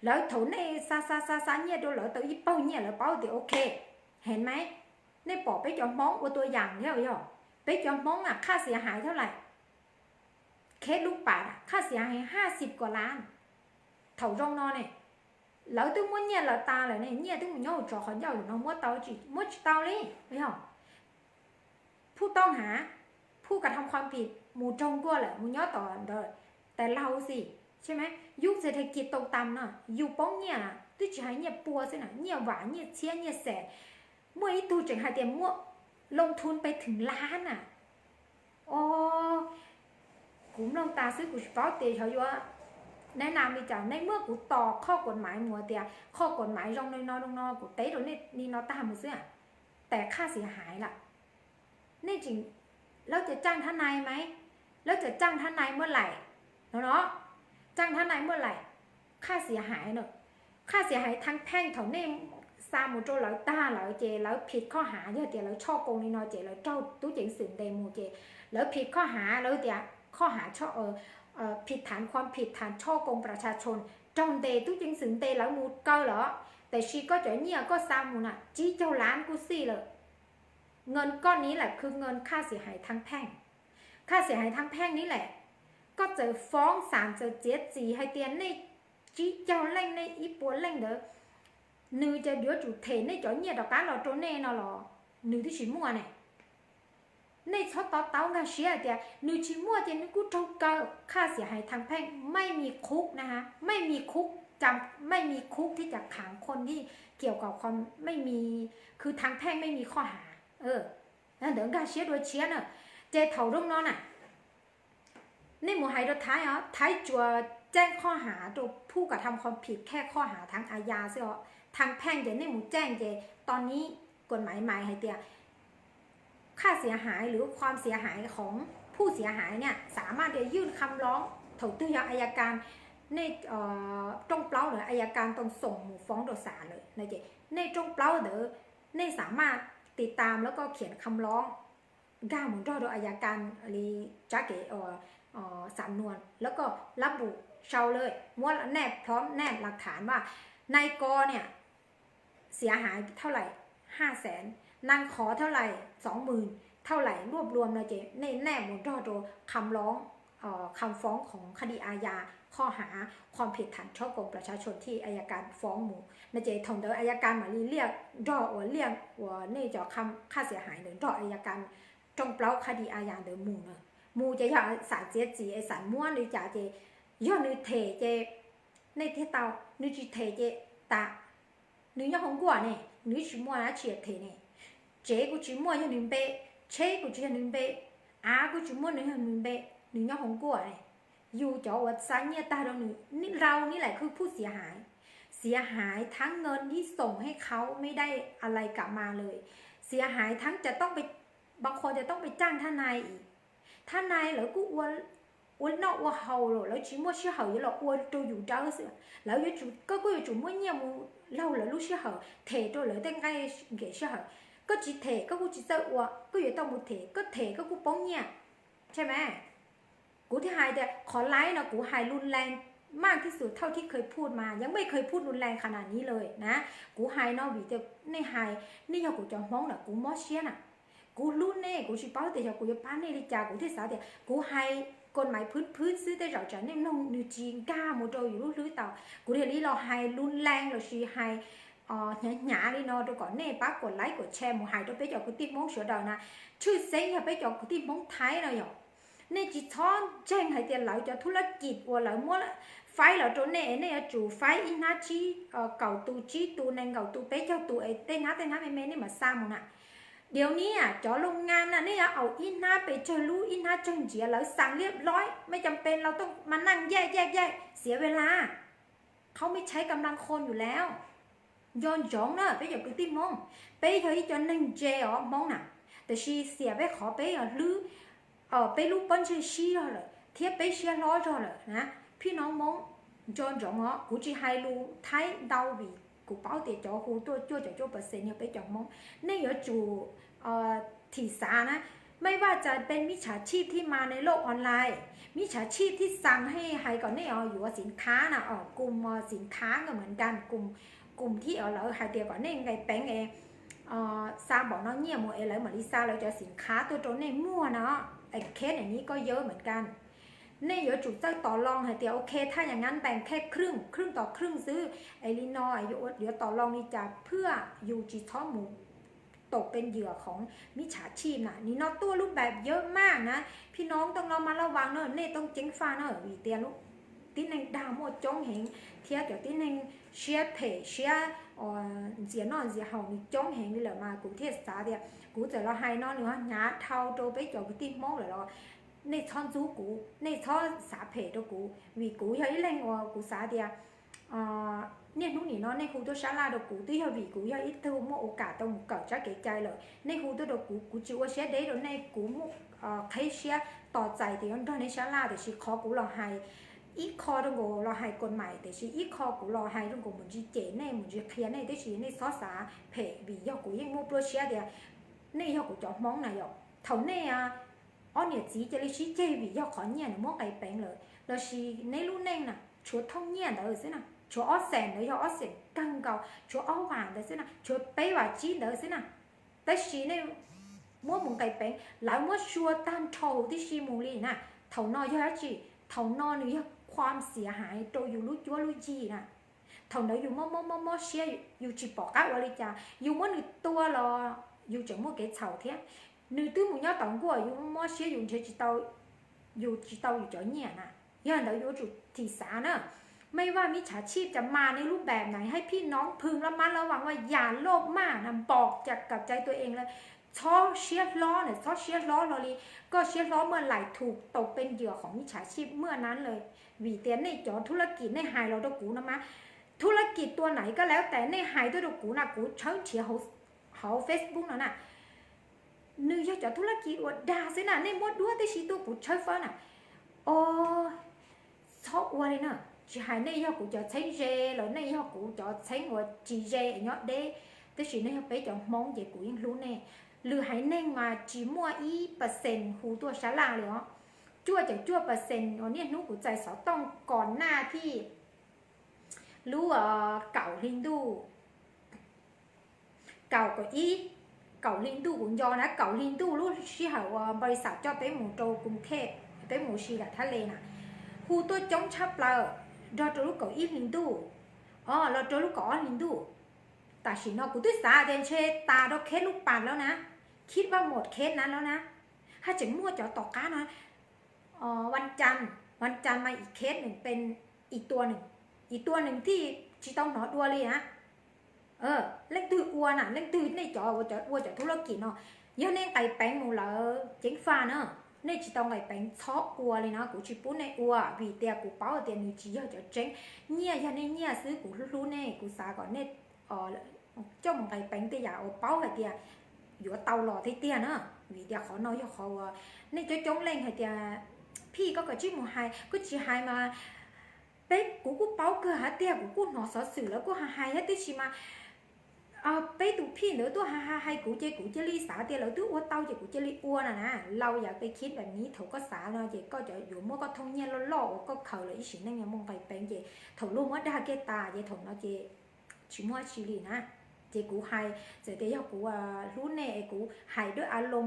Lawv thaum nej xa xa xa xa nyiaj rau lawv tau ib paug nyiaj lawv paub tias ok, heev mas. Nej pom peb cov Hmoob ua tua yas thiab yog, peb cov Hmoob na khaj xiv hais thawj lais, kheb lub pas khaj xiv hais haj xim kos lav. Thaum zoo no ne, lawv twb muab nyiaj lawv tas lawm ne, nyiaj twb mus nyob hauv tsov qhov ncauj no muab tau tsis muab tsis tau li, yog phuj tooj hav, phuj kas thoo qhov phim mus raug nkuaj lawm mus nyob tom ntawd, tais laug xi, tsis mas yus txhais thais kis tau tam no yus poob nyiaj, twb tsis hais nyiaj pua xwb na, nyiaj vam nyiaj txhiab nyiaj xees. Muaj ib tug tseem hais tias muaj loo thun pes theem lab na. O, kuv mloog tas xwb kuv tsis paub tias xyov yuav neb nam li cas. Nej muab kuv tos qhoj kuas maiv mus tias qhoj kuas maiv zoo li no zoo no, kuv teb rau nej li no tag mus xwb. Tes khaj xiv haiv lawm. Nej tseem, lawv cov caj thab nai mas, lawv cov caj thab nai muab laim no no, caj thab nai muab laim, khaj xiv haiv no. Khaj xiv haiv thaj pheej thaum nej xa mus rau lawv tag lawm ces lawv phim khob hav, yog tias lawv tshoj koos li no ces lawv raug tub ceev xwm ntes mus ces lawv phim khob hav, lawv tias khob hav phim thav khuam phim thav tshoj koos pras tshaj tshoos, raug ntes, tub ceev xwm ntes lawv mus kaw lawm. Tiam sis koj cov nyiaj koj xa mus na tsib caug lab kuj xij lawm. Nkas koj ni lawm khw nkas khaj xiv haiv thaj pheej, khaj xiv haiv thaj pheej ni lawm. Koj txawm foob xam txawm txiav txim hais tias nej tsib caug leej nej ib puas leej ntawd, nws ces yuav tsum them nej cov nyiaj rov qab los rau nej no los nws twb tsis muaj ne. Nej txhob to taub nkag siab hais tias nws tsis muaj ces nws kuj raug kaw. Khaj xiv haiv thaj pheej mej mis khub na, mej mis khub, mej mis khub thiab cas khaav khuam li kiav kom mej mis khw thaj pheej mej mis khob hav ntawd nkag siab dua tshiab na. Ces thaum zoo no na, nej mus hais rau Thaib os, Thaib tsuas ceeb khob hav rau phuj kas thaj khuam phim khaj khob hav thaj a ya xwb os. Thaj pheej ces nej mus ceeb ces tau ni kuas maiv maiv hais tias khaj xiv haiv lwm khoom xiv haiv khoov phuj xiv haiv niaj xav maj tias ywj kham loob. Thaum twg yog a ya kas, nej rooj plaub lawm a ya kas tau xoom mus foob rau xav lawm no ces nej rooj plaub ntawd nej xav maj tiv tam lawv koj khiam kham loob nkag mus nrog rau a ya kas li tsab kev xam nuas lawv koj lab npum sau lawm muab nej plhob nej las tham vaj nai ko niaj xiv haiv thaj lais haj xees, naj qhov thaj lais xoov mws, thaj lais luaj pluam no ces nej nej mus nrog rau kham loob, kham foob khoov khaj di a ya, khob hav khoom phim thav tshoob koom plas tshav tshua thij a ya kas foob mus no ces thaum ntawd a ya kas mam li liaj nrog uas liaj uas nej cov khaj xiv haiv ntawd nrog a ya kas rooj plaub khaj di a ya ntawd mus na. Mus ces yog xam txiav txim es xam muab li cas ces yog nws them ces nej thiaj tau, nws tsis them ces tas. Nws nyob hauv nkuaj ne, nws tsis muaj dab tsi them ne. Tsev kuj tsis muaj yog nws npe, tsheb kuj tsis yog nws npe, av kuj tsis muaj nws yog nws npe, nws nyob hauv nkuaj ne. Yus cov uas xa nyiaj tag rau nws, rau ni lawm khw phuj xiv haiv, xiv haiv thab nkas ib xoom hej khauv mej dai a lais kam mas lawm, xiv haiv thab cas tooj, pab qhua cas tooj pes caaj thab nai, thab nai lawv kuj ua ua noj ua haus los lawv tsis muaj sij hawm yuav los ua rau yus dawb xwb. Lawv yuav tsum, koj kuj yuav tsum muab nyiaj mus laug lawv lub sij hawm, them rau lawv tej nqaij nkem sij hawm. Koj tsis them koj kuj tsis txawj ua, koj yuav tau mus them, koj them koj kuj poob nyiaj, tshe mas. Kuv thiaj hais tias qhov laib no kuv hais lus lees maj thiab xus thauj thiab khaws phut mas yeej mej khaws phut lus lees qhov na ni lawm na. Kuv hais no vim tias nej hais, nej yog kuv cov Hmoob na, kuv mob siab na. Kuv hlub nej, kuv tsis paub tias yog kuv yuav pab nej li cas, kuv thiaj xav tias kuv hais kom maiv phwb phwb xwb, tej zaum tsam nej mloog nws tsis nkag mus rau yus lub hlwb tau. Kuv thiaj li los hais lus lees lossis hais hnyav hnyav li no rau kom nej pab kuas laib kuas tshe mus hais rau peb cov kwv tij Hmoob sawv daws na. Tshwj xeeb yog peb cov kwv tij Hmoob Thaib no yog nej tsis txhob ntseeg hais tias lawv cov thub lab kis uas lawv muab faib los rau nej, nej yuav tsum faib ib hnab tsib kaum tus, tsib tus, nees nkaum tus, peb caug tus es tej hnab tej hnab me me nej mam xa mus na. Diav ni cov loo ngaa na nej yuav au ib hnab pes tsawg lub, ib hnab tsawg ntsiav, lawv xaa liab loib, mej cam pes los tooj mas neej yaj yaj yaj xiav ve la. Qhov mej tshaib kam laj khoo yus lawm. Nco ntsoov na peb cov kwv tij Hmoob, peb yog ib cov neeg ntse os Hmoob na, tiam sis xiam peb qhov peb yog hlwb peb lub pob ntseg sib zog lawm thiab peb siab hlob zog lawm na. Phij no Hmoob, nco ntsoov os, kuv tsis hais lus Thaib ntau vim kuv paub tias cov hu tuaj cuaj caum cuaj percent yog peb cov Hmoob. Nej yuav tsum thim xav na, mej vaj tsa peb mib tshaj tshij thib mas ne loj online, mib tshaj tshij thib xas hej hais kom nej yuav xim khav na, os kum xim khav nkaj mas nkas kum, kum thib os lawv hais tias kom nej nqis peev es xa npaum no nyiaj mus es lawv mam li xa lawv cov xim khav tuaj rau nej muag no. Es kheb na ni koj yawb mas nkas, nej yuav tsum txawj tos loo hais tias ok thaj yam ngas npees khej khwj khwj tos khwj xwb es li no yuav tos loo li cas phaj yus tsis txhob mus tau peb ywm khoov mib tshaj tshij na. Nim no tuaj lub npam yawb maj na, phij no tooj los mas laj vas na, nej tooj ceev faj na vim tias tib neeg dag muaj coob heev thiab cov tib neeg siab phem siab ntxias noj ntxias haus nws coob heev li lawm mas kuv thiaj xav tias kuv txawm los hais no nws ho hnyav dhau rau peb cov kwv tij Hmoob lawm los nej txhob ntxub kuv, nej txhob xav phem rau kuv vim kuv yog ib leeg uas kuv xav tias niaj hnub nim no nej hu tuaj sab laj rau kuv twb yog vim kuv yog ib tug muaj ua kam tau mus kawm tsab kev cai lawm. Nej hu tuaj rau kuv, kuv tsis ua siab deb rau nej, kuv muaj qheb siab tos txais tias yuav nrog nej sab laj, tiam sis qhov kuv los hais ib qho rau nkaus los hais kuas maim, tiam sis ib qho kuv los hais rau nkaus mus ntsis cem nej mus ntsis qhia nej, tiam sis nej txhob xav phem vim yog kuv yeej muaj pluaj siab tias nej yog kuv cov Hmoob na yom. Thaum nej ob niam txiv cia li sib ceg vim yog qhov nyiaj nws muab nqis peev lawm, lossis neb lub neej na tshuav thooj nyiaj ntawd xwb na, tshuav ob xees ntawd yog ob xees kawg nkaus, tshuav ob vam ntawd xwb na, tshuav peb vam tsib ntawd xwb na, tab sis nej muab mus nqis peev, lawv muab sua tag nrho huv tib si mus li na. Thaum no yog dab tsi? Thaum no nws yog khuam xiam hais rau yus lub cuab lub yig na. Thaum ntawd yus mob mob mob mob siab, yus tsis pom qab ua li cas, yus muab nws tua los yus tseem muaj kev txhaum thiab. Nws twb mus nyob tom nkuaj, yus mob siab yus nrhiav tsis tau, yus tsis tau yus cov nyiaj na. Yog ntawd yuav tsum thim xav na. Mej vaj mib tshaj tshij cas mas nej lub npam na, hais phij no phwj laj mab laj vas ua yam loj maj na, npom cas kam cai tua ees lawm. Txhob siab hlob na, txhob siab hlob hlo li. Koj siab hlob muaj laim thum tau peb ywm khoov mib tshaj tshij muaj nan lawm. Vim tias nej cov thub lab kis nej hais los rau kuv no mas, thub lab kis tua nais koj lav tas nej hais tuaj rau kuv na, kuv tshawb nrhiav hauv Facebook no na. Nws yog cov thub lab kis uas dag xwb na, nej muab duab tib si tuaj kuv tshawb fawb na. O, txhob ua li na. Tsis hais nej yog kuv cov txheeb ze los nej yog kuv cov txheeb uas tsis ze es nyob deb, tab sis nej yog peb cov Hmoob ces kuv yeej hlub nej. Lwm haiv neeg mas tsis muaj ib percent hu tuaj sab laj li os. Cuaj caum cuaj percent uas niaj hnub kuv txais xov tooj kom naj thiab lub kaum hli ntuj, kaum kaum ib, kaum hli ntuj kuv nco na, kaum hli ntuj lub sij hawm uas npau li xam coj peb mus rau Koos Thej, peb mus si lam thab le na, hu tuaj coob tshaj plaws nrog rau lub kaum ib hli ntuj, o los rau lub kaum ob hli ntuj. Tam sim no kuv twb xav tias ntshe tas rau kheb lub pas lawm na, khib vaj mom kheb na lawm na, haj tseem muaj cov tom qab no. Vas cas, vas cas mas ib kheb nws pes ib tua nws, ib tua nws thiaj tsis tau hnov dua li na. Leej twg ua na, leej twg nej cov ua cov thub lab kis no, yog nej nqis peev mus lawm ceev faj na, nej tsis tau nqis peev txhob ua li no, kuv tsis pub nej ua vim tias kuv paub tias nws tsis yog cov tseeb. Nyiaj yog nej nyiaj xwb, kuv hlub hlub nej, kuv xav kom nej coj mus nqis peev tej yam uas paub hais tias yuav tau los tiag tiag na, vim tias qhov no yog qhov uas nej coob coob leej hais tias phij koj kav tsij mus hais, koj tsis hais mas peb, kuv kuj paub kawg hais tias kuv kuj hnov xov xwm lawv kuj hais hais thiab, tiam sis mas peb tus phij ntawd tuaj hais hais hais kuv ces kuv cia li xav tias lawv twb ua tau ces kuv cia li ua na na. Lau yam peb khib npam miv thaum koj xav no ces koj cov yuav muab koj thooj nyiaj loj loj uas koj khaws los ib sim neej muaj nqis peev ces thaum luag muab dag kiag tas ces thaum no ces tsis muaj dab tsi li na. Ces kuv hais txawm tias yog kuv hlub nej es kuv hais dua a loo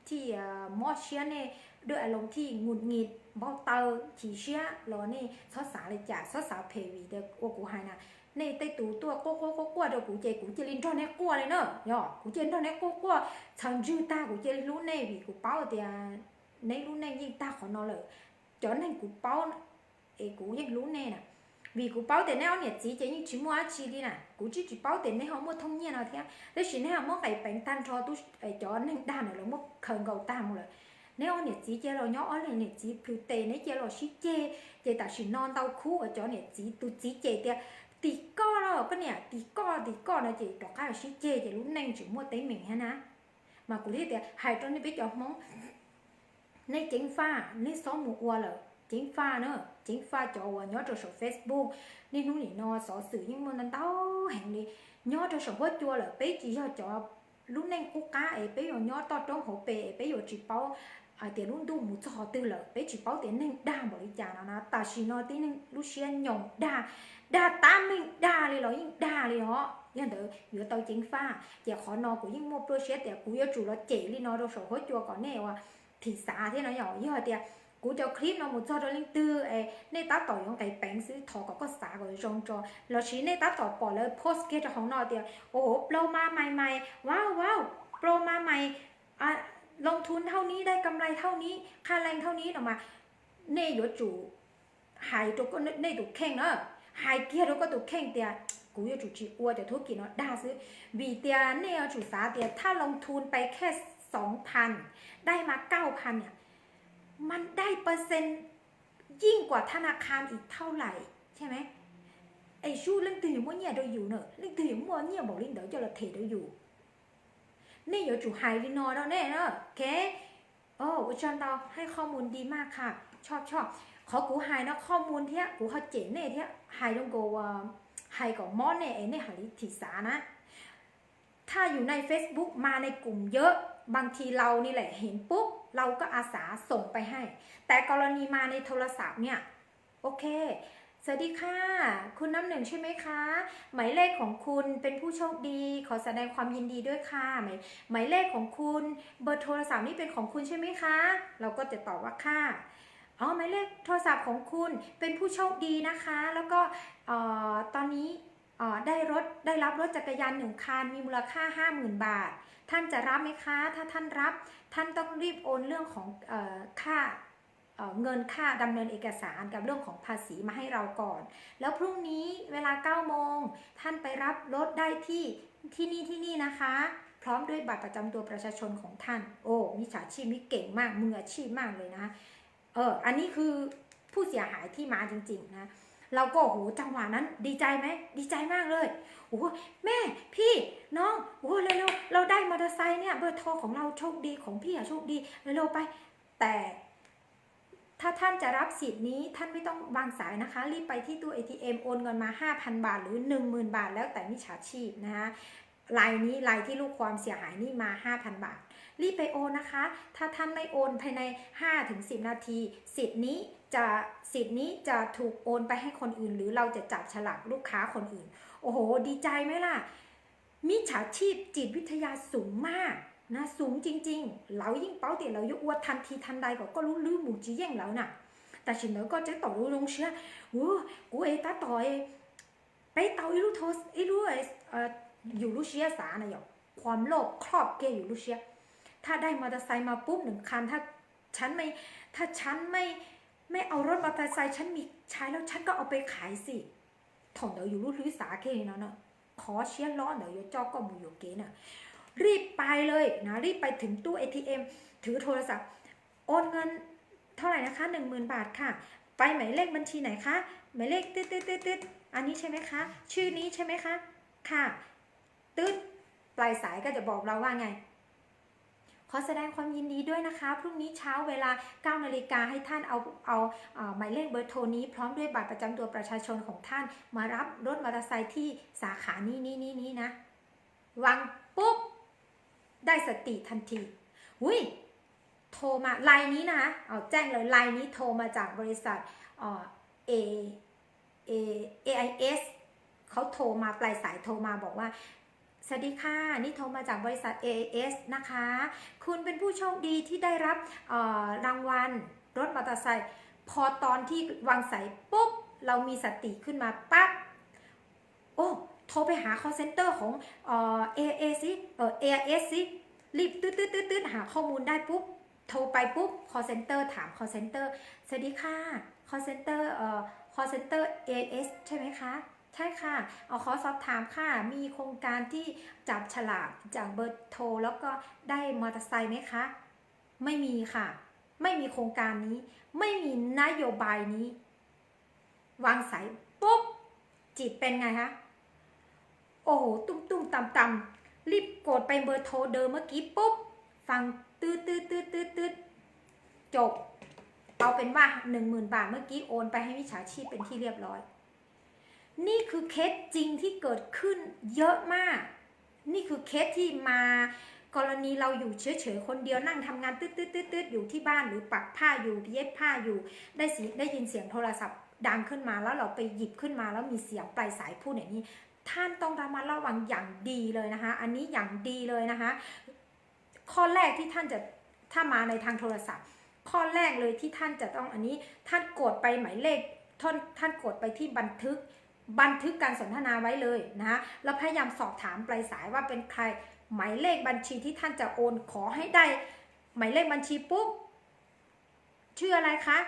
thij mob siab nej, dua a loo thij ngus nyis npau taws chim siab los nej txhob xav li cas, txhob xav phem vim tias ua kuv hais na. Nej tej tus tuaj quaj quaj quaj quaj rau kuv ces kuv cia li nrog nej quaj li na, yog kuv cia li nrog nej quaj quaj txhaws ntswg tag kuv cia li hlub nej vim kuv paub tias neb lub neej yeej tag qhov no lawm. Cov neeg kuv paub es kuv yeej hlub nej na, vim kuv paub tias neb ob niam txiv ces yeej tsis muaj dab tsi li na. Kuv tsis tsis paub tias neb ho muaj thooj nyiaj no thiab, tab sis neb ho muab nqis peev tag nrho cov neeg dag ntawd lawv muab khaws nkaus tag mus lawm. Neb ob niam txiv cia los nyob ob leeg niam txiv plhws tes neb cia los sib ceg, ces tam sim no ntau khub uas cov niam txiv tus txiv cem tias tim koj los koj niam, tim koj tim koj no ces rov qab los sib ceg ces lub neej tseem muaj teeb meem thiab na. Mas kuv thiaj tias hais rau nej peb cov Hmoob, nej ceev faj nej txhob mus ua lawm, ceev faj na, ceev faj cov uas nyob rau saum Facebook. Niaj hnub nim no xov xwm yeej muaj ntau ntau heev li. Nyob rau saum huab cua lawm peb tsis yog cov lub neej qub qab es peb yuav nyob toj roob hauv pes es peb yuav tsis paub hais tias lub ntuj mus txog qhov twg lawm, peb tsis paub tias neeg dag npaum li cas no na. Tam sim no tib neeg lub siab nyoos dag, dag tab meeg dag li los yeej dag li os. Yog ntawd yuav tau ceev faj. Ces qhov no kuv yeej muaj pluaj siab tias kuv yuav tsum los cem li no rau saum huab cua kom nej ua thim xav thiab no yom. Yog hais tias kuv cov clip no mus txog rau leej twg es nej tab tom yuav nqis peev xwb, thov kom koj xav kom zoo tso, los sis nej tab tom pom lawv post kiag rau hauv no tias ua huv โปรมาใหม่ๆ ว้าวๆ โปรมาใหม่ ลงทุนเท่านี้ได้กำไรเท่านี้ ค่าแรงเท่านี้ no mas nej yuav tsum hais rau nej tus kheej na, hais kiag rau koj tus kheej tias kuv yuav tsum tsis ua cov thuab kis no dag xwb, vim tias nej yuav tsum xav tias ถ้าลงทุนไปแค่สองพัน ได้มาเก้าพัน เนี่ย มันได้เปอร์เซ็นต์ยิ่งกว่าธนาคารอีกเท่าไหร่ ใช่ไหม Es sub leej twg yuav muaj nyiaj rau yus na, leej twg yuav muaj nyiaj npaum li ntawd coj los them rau yus. Nej yuav tsum hais li no rau nej na, ok. Ua tsaug ntau, ให้ข้อมูลดีมากค่ะ ชอบชอบ Qhov kuv hais no ข้อมูล thiab kuv ho cem nej thiab hais zoo nkaus hais kom mob nej es nej hais li thim xav na. ถ้าอยู่ใน Facebook มาในกลุ่มเยอะ บางทีเรานี่แหละเห็นปุ๊บ เราก็อาสาส่งไปให้ แต่กรณีมาในโทรศัพท์เนี่ย โอเค สวัสดีค่ะ คุณน้ำหนึ่งใช่ไหมคะ หมายเลขของคุณเป็นผู้โชคดี ขอแสดงความยินดีด้วยค่ะ หมายหมายเลขของคุณ เบอร์โทรศัพท์นี่เป็นของคุณใช่ไหมคะ เราก็จะตอบว่าค่ะ อ๋อ หมายเลขโทรศัพท์ของคุณเป็นผู้โชคดีนะคะ แล้วก็เอ่อตอนนี้เอ่อได้รถได้รับรถจักรยานหนึ่งคัน มีมูลค่าห้าหมื่นบาท ท่านจะรับไหมคะ ถ้าท่านรับ ท่านต้องรีบโอนเรื่องของเอ่อค่า เอ่อเงินค่าดำเนินเอกสารกับเรื่องของภาษีมาให้เราก่อน แล้วพรุ่งนี้เวลาเก้าโมง ท่านไปรับรถได้ที่ที่นี่ที่นี่นะคะ พร้อมด้วยบัตรประจำตัวประชาชนของท่าน โอ้ มิจฉาชีพนี่เก่งมาก มืออาชีพมากเลยนะ เออ อันนี้คือผู้เสียหายที่มาจริงๆนะ เราก็โอ้โหจังหวะนั้นดีใจไหม ดีใจมากเลย โอ้โห แม่ พี่ น้อง โอ้โห เร็วๆ เราได้มอเตอร์ไซค์เนี่ย เบอร์โทรของเราโชคดี ของพี่อะโชคดี เร็วๆ ไป แต่ ถ้าท่านจะรับสิทธิ์นี้ ท่านไม่ต้องวางสายนะคะ รีบไปที่ตู้ เอทีเอ็ม โอนเงินมา ห้าพันบาท หรือ หนึ่งหมื่นบาท แล้วแต่มิจฉาชีพนะฮะ รายนี้ รายที่ลูกความเสียหายนี่มา ห้าพันบาท รีบไปโอนนะคะ ถ้าท่านไม่โอนภายใน ห้าถึงสิบนาที สิทธิ์นี้จะ สิทธิ์นี้จะถูกโอนไปให้คนอื่น หรือเราจะจับฉลากลูกค้าคนอื่น โอ้โห ดีใจไหมล่ะ มิจฉาชีพจิตวิทยาสูงมากนะ สูงจริงๆ lawv yeej paub tias lawv yuav ua ทันทีทันใด kom koj lub hlwb mus tsis yeej lawv na. Tam sim ntawd koj tab tom zoo siab, kuv es tab tom peb tau ib lub, ib lub, yus lub siab xav na yom, ความโลภ ครอบ kiag yus lub siab. ถ้าได้มอเตอร์ไซค์มาปุ๊บหนึ่งคัน ถ้าฉันไม่ ถ้าฉันไม่ ไม่เอารถมอเตอร์ไซค์ ฉันมีใช้แล้ว ฉันก็เอาไปขายสิ Thaum ntawd yus lub hlwb xav kiag li no na, qhov siab hlob ntawd yuav coj koj mus yuam kev na. รีบไปเลยนะ รีบไปถึงตู้ เอทีเอ็ม ถือโทรศัพท์ โอนเงินเท่าไหร่นะคะ หนึ่งหมื่นบาทค่ะ ไปหมายเลขบัญชีไหนคะ หมายเลขตึ๊ดตึ๊ดตึ๊ดตึ๊ด อันนี้ใช่ไหมคะ ชื่อนี้ใช่ไหมคะ ค่ะ ตึ๊ด ปลายสายก็จะบอกเราว่าไง ขอแสดงความยินดีด้วยนะคะ พรุ่งนี้เช้าเวลาเก้านาฬิกา ให้ท่านเอาเอาเอ่อหมายเลขเบอร์โทรนี้พร้อมด้วยบัตรประจำตัวประชาชนของท่านมารับรถมอเตอร์ไซค์ที่สาขานี้นี้นี้นี้นะ วางปุ๊บ ได้สติทันที หุย โทรมา ไลน์นี้นะคะ เอาแจ้งเลย ไลน์นี้โทรมาจากบริษัทเอ่อ A A AIS เขาโทรมา ปลายสายโทรมาบอกว่า สวัสดีค่ะ นี่โทรมาจากบริษัท เอไอเอส นะคะ คุณเป็นผู้โชคดีที่ได้รับเอ่อรางวัลรถมอเตอร์ไซค์ พอตอนที่วางสายปุ๊บ เรามีสติขึ้นมาปั๊บ โอ้ โทรไปหา call center ของเอ่อ เอไอเอส สิ เอ่อ เอไอเอส สิ รีบตึ๊ดตึ๊ดตึ๊ดตึ๊ด หาข้อมูลได้ปุ๊บ โทรไปปุ๊บ call center ถาม call center สวัสดีค่ะ call center เอ่อ call center เอไอเอส ใช่ไหมคะ ใช่ค่ะ เอ่อ ขอสอบถามค่ะ มีโครงการที่จับฉลากจากเบอร์โทรแล้วก็ได้มอเตอร์ไซค์ไหมคะ ไม่มีค่ะ ไม่มีโครงการนี้ ไม่มีนโยบายนี้ วางสายปุ๊บ จิตเป็นไงคะ โอ้โห ตุ้มตุ้มต่ำต่ำ รีบกดไปเบอร์โทรเดิมเมื่อกี้ปุ๊บ ฟัง ตืดตืดตืดตืดตืด จบ เอาเป็นว่า หนึ่งหมื่นบาทเมื่อกี้โอนไปให้มิจฉาชีพเป็นที่เรียบร้อย นี่คือเคสจริงที่เกิดขึ้นเยอะมาก นี่คือเคสที่มา กรณีเราอยู่เฉยๆคนเดียว นั่งทำงานตึ๊ดตึ๊ดตึ๊ดตึ๊ดอยู่ที่บ้าน หรือปักผ้าอยู่ เย็บผ้าอยู่ ได้สิได้ยินเสียงโทรศัพท์ดังขึ้นมา แล้วเราไปหยิบขึ้นมา แล้วมีเสียงปลายสายพูดอย่างนี้ ท่านต้องระมัดระวังอย่างดีเลยนะคะ อันนี้อย่างดีเลยนะคะ ข้อแรกที่ท่านจะ ถ้ามาในทางโทรศัพท์ ข้อแรกเลยที่ท่านจะต้องอันนี้ ท่านกดไปหมายเลข ท่านท่านกดไปที่บันทึก บันทึกการสนทนาไว้เลยนะฮะ แล้วพยายามสอบถามปลายสายว่าเป็นใคร หมายเลขบัญชีที่ท่านจะโอน ขอให้ได้หมายเลขบัญชีปุ๊บ ชื่ออะไรคะ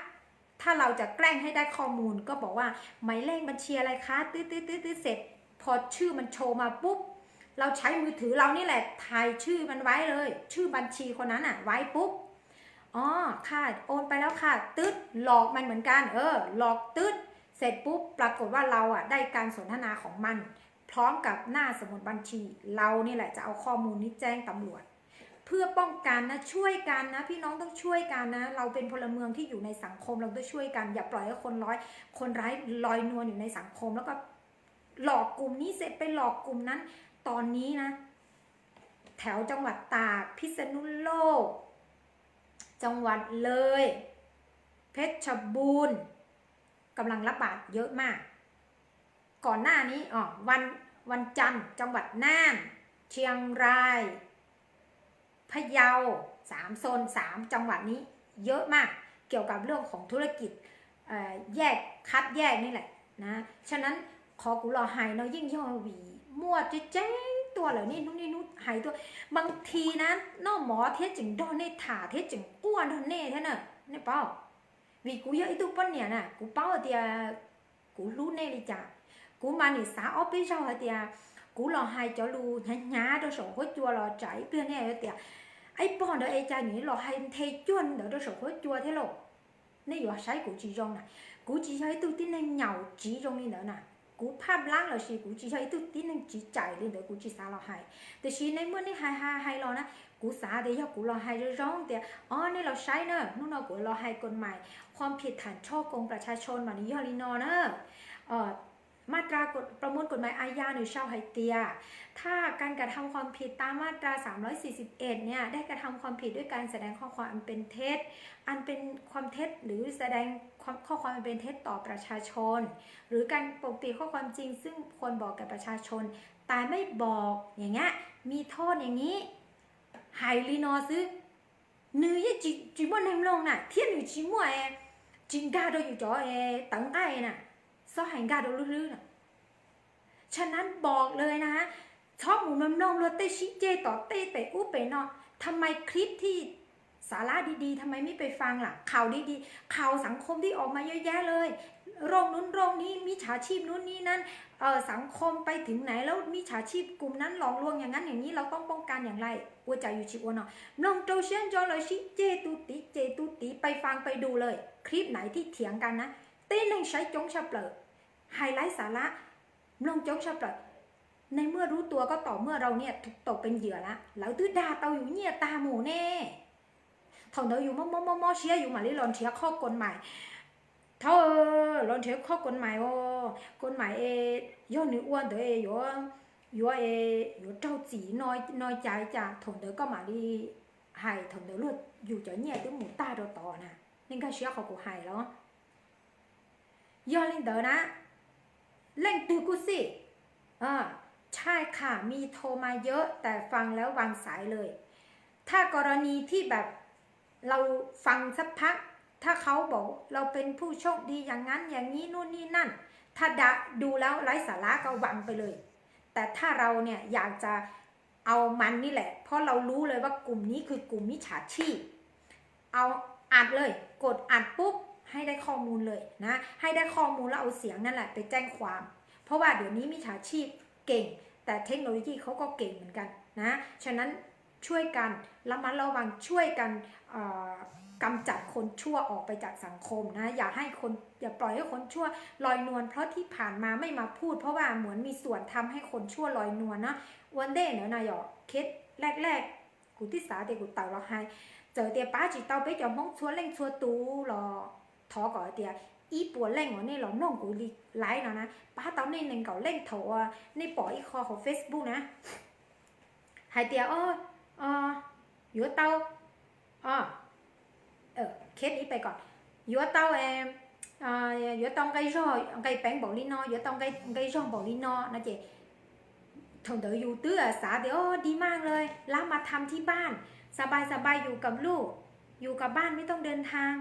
ถ้าเราจะแกล้งให้ได้ข้อมูลก็บอกว่า หมายเลขบัญชีอะไรคะ ตืดตืดตืดตืดเสร็จ พอชื่อมันโชว์มาปุ๊บ เราใช้มือถือเรานี่แหละถ่ายชื่อมันไว้เลย ชื่อบัญชีคนนั้นน่ะไว้ปุ๊บ อ๋อค่ะ โอนไปแล้วค่ะ ตึ๊ด หลอกมันเหมือนกัน เออ หลอกตึ๊ด เสร็จปุ๊บ ปรากฏว่าเราอ่ะได้การสนทนาของมัน พร้อมกับหน้าสมุดบัญชี เรานี่แหละจะเอาข้อมูลนี้แจ้งตำรวจ เพื่อป้องกันนะ ช่วยกันนะ พี่น้องต้องช่วยกันนะ เราเป็นพลเมืองที่อยู่ในสังคม เราต้องช่วยกัน อย่าปล่อยให้คนร้าย คนร้ายลอยนวลอยู่ในสังคม แล้วก็หลอกกลุ่มนี้เสร็จไปหลอกกลุ่มนั้น ตอนนี้นะ แถวจังหวัดตาก พิษณุโลก จังหวัดเลย เพชรบูรณ์ กำลังระบาดเยอะมาก ก่อนหน้านี้อ๋อวันวันจันทร์จังหวัดน่าน เชียงราย พะเยา สามโซน สามจังหวัดนี้เยอะมาก เกี่ยวกับเรื่องของธุรกิจเอ่อแยกคัดแยกนี่แหละนะ ฉะนั้นขอกูหล่อหายเนาะยิ่งย่อหวีมั่วเจ๊งตัวเหล่านี้นู่นนี่นู่นหายตัว บางทีนะ นอกหมอเทสจึงดอนเน่ถ่าเทสจึงก้วนดอนเน่แท้เนอะ นี่เปล่า vì กู yog ib tug poj niam na, kuv paub hais tias kuv hlub nej li cas. Kuv mas nim xav ob peb zaug hais tias kuv los hais cov lus hnyav hnyav rau saum huab cua los tsam ib pliag nej hais tias, ib pog ntawd es cas nws los hais nthe cuag ntawd rau saum huab cua thiab lauj. Nej yuav saib kuv tsis zoo na, kuv tsis yog ib tug tib neeg nyaum tsiv zoo li ntawd na. Kuv phaj lab lossis kuv tsis yog ib tug tib neeg tsiv caim li ntawd kuv tsis xav los hais. Tiam sis nej muaj nej hais hais hais los na, kuv xav tias yog kuv los hais zoo zoo tias, o nej los saib na, hnub no kuv los hais กฎหมาย ความผิดฐานฉ้อโกงประชาชน mas nws yog li no na. มาตราประมวลกฎหมายอาญา nws sau hais tias ถ้าการกระทำความผิดตามมาตราสามร้อยสี่สิบเอ็ด เนี่ย ได้กระทำความผิดด้วยการแสดงข้อความอันเป็นเท็จ อันเป็นความเท็จ หรือแสดงข้อความอันเป็นเท็จต่อประชาชน หรือการปกปิดข้อความจริงซึ่งควรบอกแก่ประชาชน แต่ไม่บอก อย่างเงี้ย มีโทษอย่างนี้ hais li no xwb. Nws yeej tsis muaj neeg mloog na thiab nws tsis muaj, tsis nkag rau yus cov tawv nqaij na, xob hais nkag rau lub hlwb na. ฉะนั้นบอกเลยนะฮะ, txhob mus mloog luag tej sib ceg tom tej pem ub pem no. ทำไมคลิปที่สาระดีๆ ทำไมไม่ไปฟังล่ะ ข่าวดีๆ ข่าวสังคมที่ออกมาเยอะแยะเลย โรคนู้นโรคนี้ มิจฉาชีพนู้นนี้นั้น สังคมไปถึงไหนแล้ว มิจฉาชีพกลุ่มนั้นหลอกลวงอย่างนั้นอย่างนี้ เราต้องป้องกันอย่างไร ua cas yus tsis ua no. Mloog rau siab ntso lawv sib ceg tus tid ces tus tid ไปฟังไปดูเลย คลิปไหนที่เถียงกันนะ tej neeg saib coob tshaj plaws, hais laib xav lab, mloog coob tshaj plaws. Nej muaj lub tua koj tom muaj rau niaj tau pes yawm lawm, lawv twb dag tau yus nyiaj tag mus ne. Thaum ntawd yus mob mob mob mob siab yus mam li los nrhiav qhov kos mais. Thaum los nrhiav qhov kos mais os, kos mais es yog nws ua ntawd yuav, yuav, yuav raug txim no, no cas cas, thaum ntawd koj mam li hais, thaum ntawd luag yus cov nyiaj twb mus tag rau tod na. Nej nkag siab qhov kuv hais los? Yog li ntawd na, leej twg kuj xij, ใช่ค่ะ มีโทรมาเยอะ แต่ฟังแล้ววางสายเลย ถ้ากรณีที่แบบเราฟังสักพัก ถ้าเขาบอกเราเป็นผู้โชคดีอย่างนั้นอย่างนี้นู่นนี่นั่น ถ้าดูแล้วไร้สาระก็วางไปเลย แต่ถ้ากลุ่มนี้คือกลุ่มมิจฉาชีพ เอาอัดเลย กดอัดปุ๊บ ให้ได้ข้อมูลเลยนะ ให้ได้ข้อมูลแล้วเอาเสียงนั่นแหละไปแจ้งความ เพราะว่าเดี๋ยวนี้มิจฉาชีพเก่ง แต่เทคโนโลยีเขาก็เก่งเหมือนกันนะ ฉะนั้น ช่วยกันระมัดระวัง ช่วยกัน เอ่อ กำจัดคนชั่วออกไปจากสังคมนะ อย่าให้คน อย่าปล่อยให้คนชั่วลอยนวล เพราะที่ผ่านมาไม่มาพูด เพราะว่าเหมือนมีส่วนทำให้คนชั่วลอยนวลนะ วันเดย์เนอะนะหยอ เคสแรกๆ kuv twb xav tias kuv tawm los hais, txawm tias pab tsis tau peb cov Hmoob txhua leej txhua tus los thov kom tias ib puas leej uas nej los mloog kuv li laiv no na, pab tau nej nees nkaum leej thaum uas nej pom ib qho hauv Facebook na, hais tias yuav tau, o, kev ib pe kom, yuav tau, yuav tau nqe zog nqe peev npaum li no, yuav tau nqe zog npaum li no no ces thaum ntawd yus twb xav tias o, di maj lawm, lab mas tham thib npaj, xa npaj xa npaj yus kam luj, yus kam npaj meb tooj de thaj,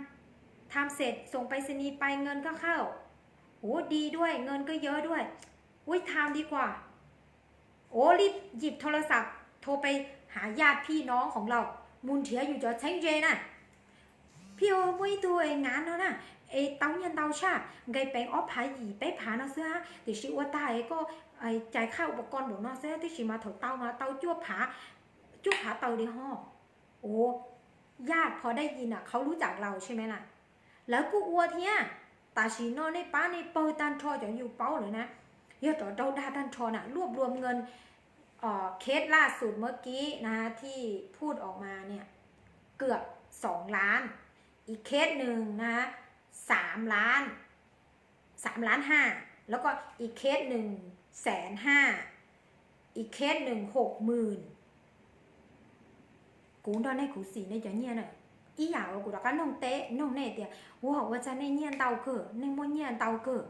tham xes xoom pais xi ni pais nkees koj khawj, ua di duaj nkees koj yawg duaj, ua tham di kuas, ua li yim thau las xas thau pais hav yaj phij no khoom laus mus nrhiav yus cov txheeb ze na. Phij, muaj ib tug es ngav no na, es tau nyiaj ntau tshaj, nqe peev ob phav yim peb phav no xwb, tiam sis ua tag es koj cais khaj ua pov ko npaum no xwb, tiam sis mas thaum tau mas tau cuaj phav, cuaj phav tau li ho. Ua, yaj phom daj yim na qhauv lub cam laus tshaj me na, lawv kuj ua thiab. Tam sim no nej pab nej pawg tag nrho cov yus paub lawm na, yog rov raug dag tag nrho na, luaj pluam nkees, เคสล่าสุดเมื่อกี้นะที่พูดออกมาเนี่ย เกือบสองล้าน อีกเคสหนึ่งนะ สามล้าน สามล้านห้า แล้วก็อีกเคสหนึ่งแสนห้า อีกเคสหนึ่งหกหมื่น Kuv nrog nej khuv xim nej cov nyiaj na, ib yam uas kuv rov qab noog teb noog nej tias, ua, ua cas nej nyiaj ntau kawg, nej muaj nyiaj ntau kawg?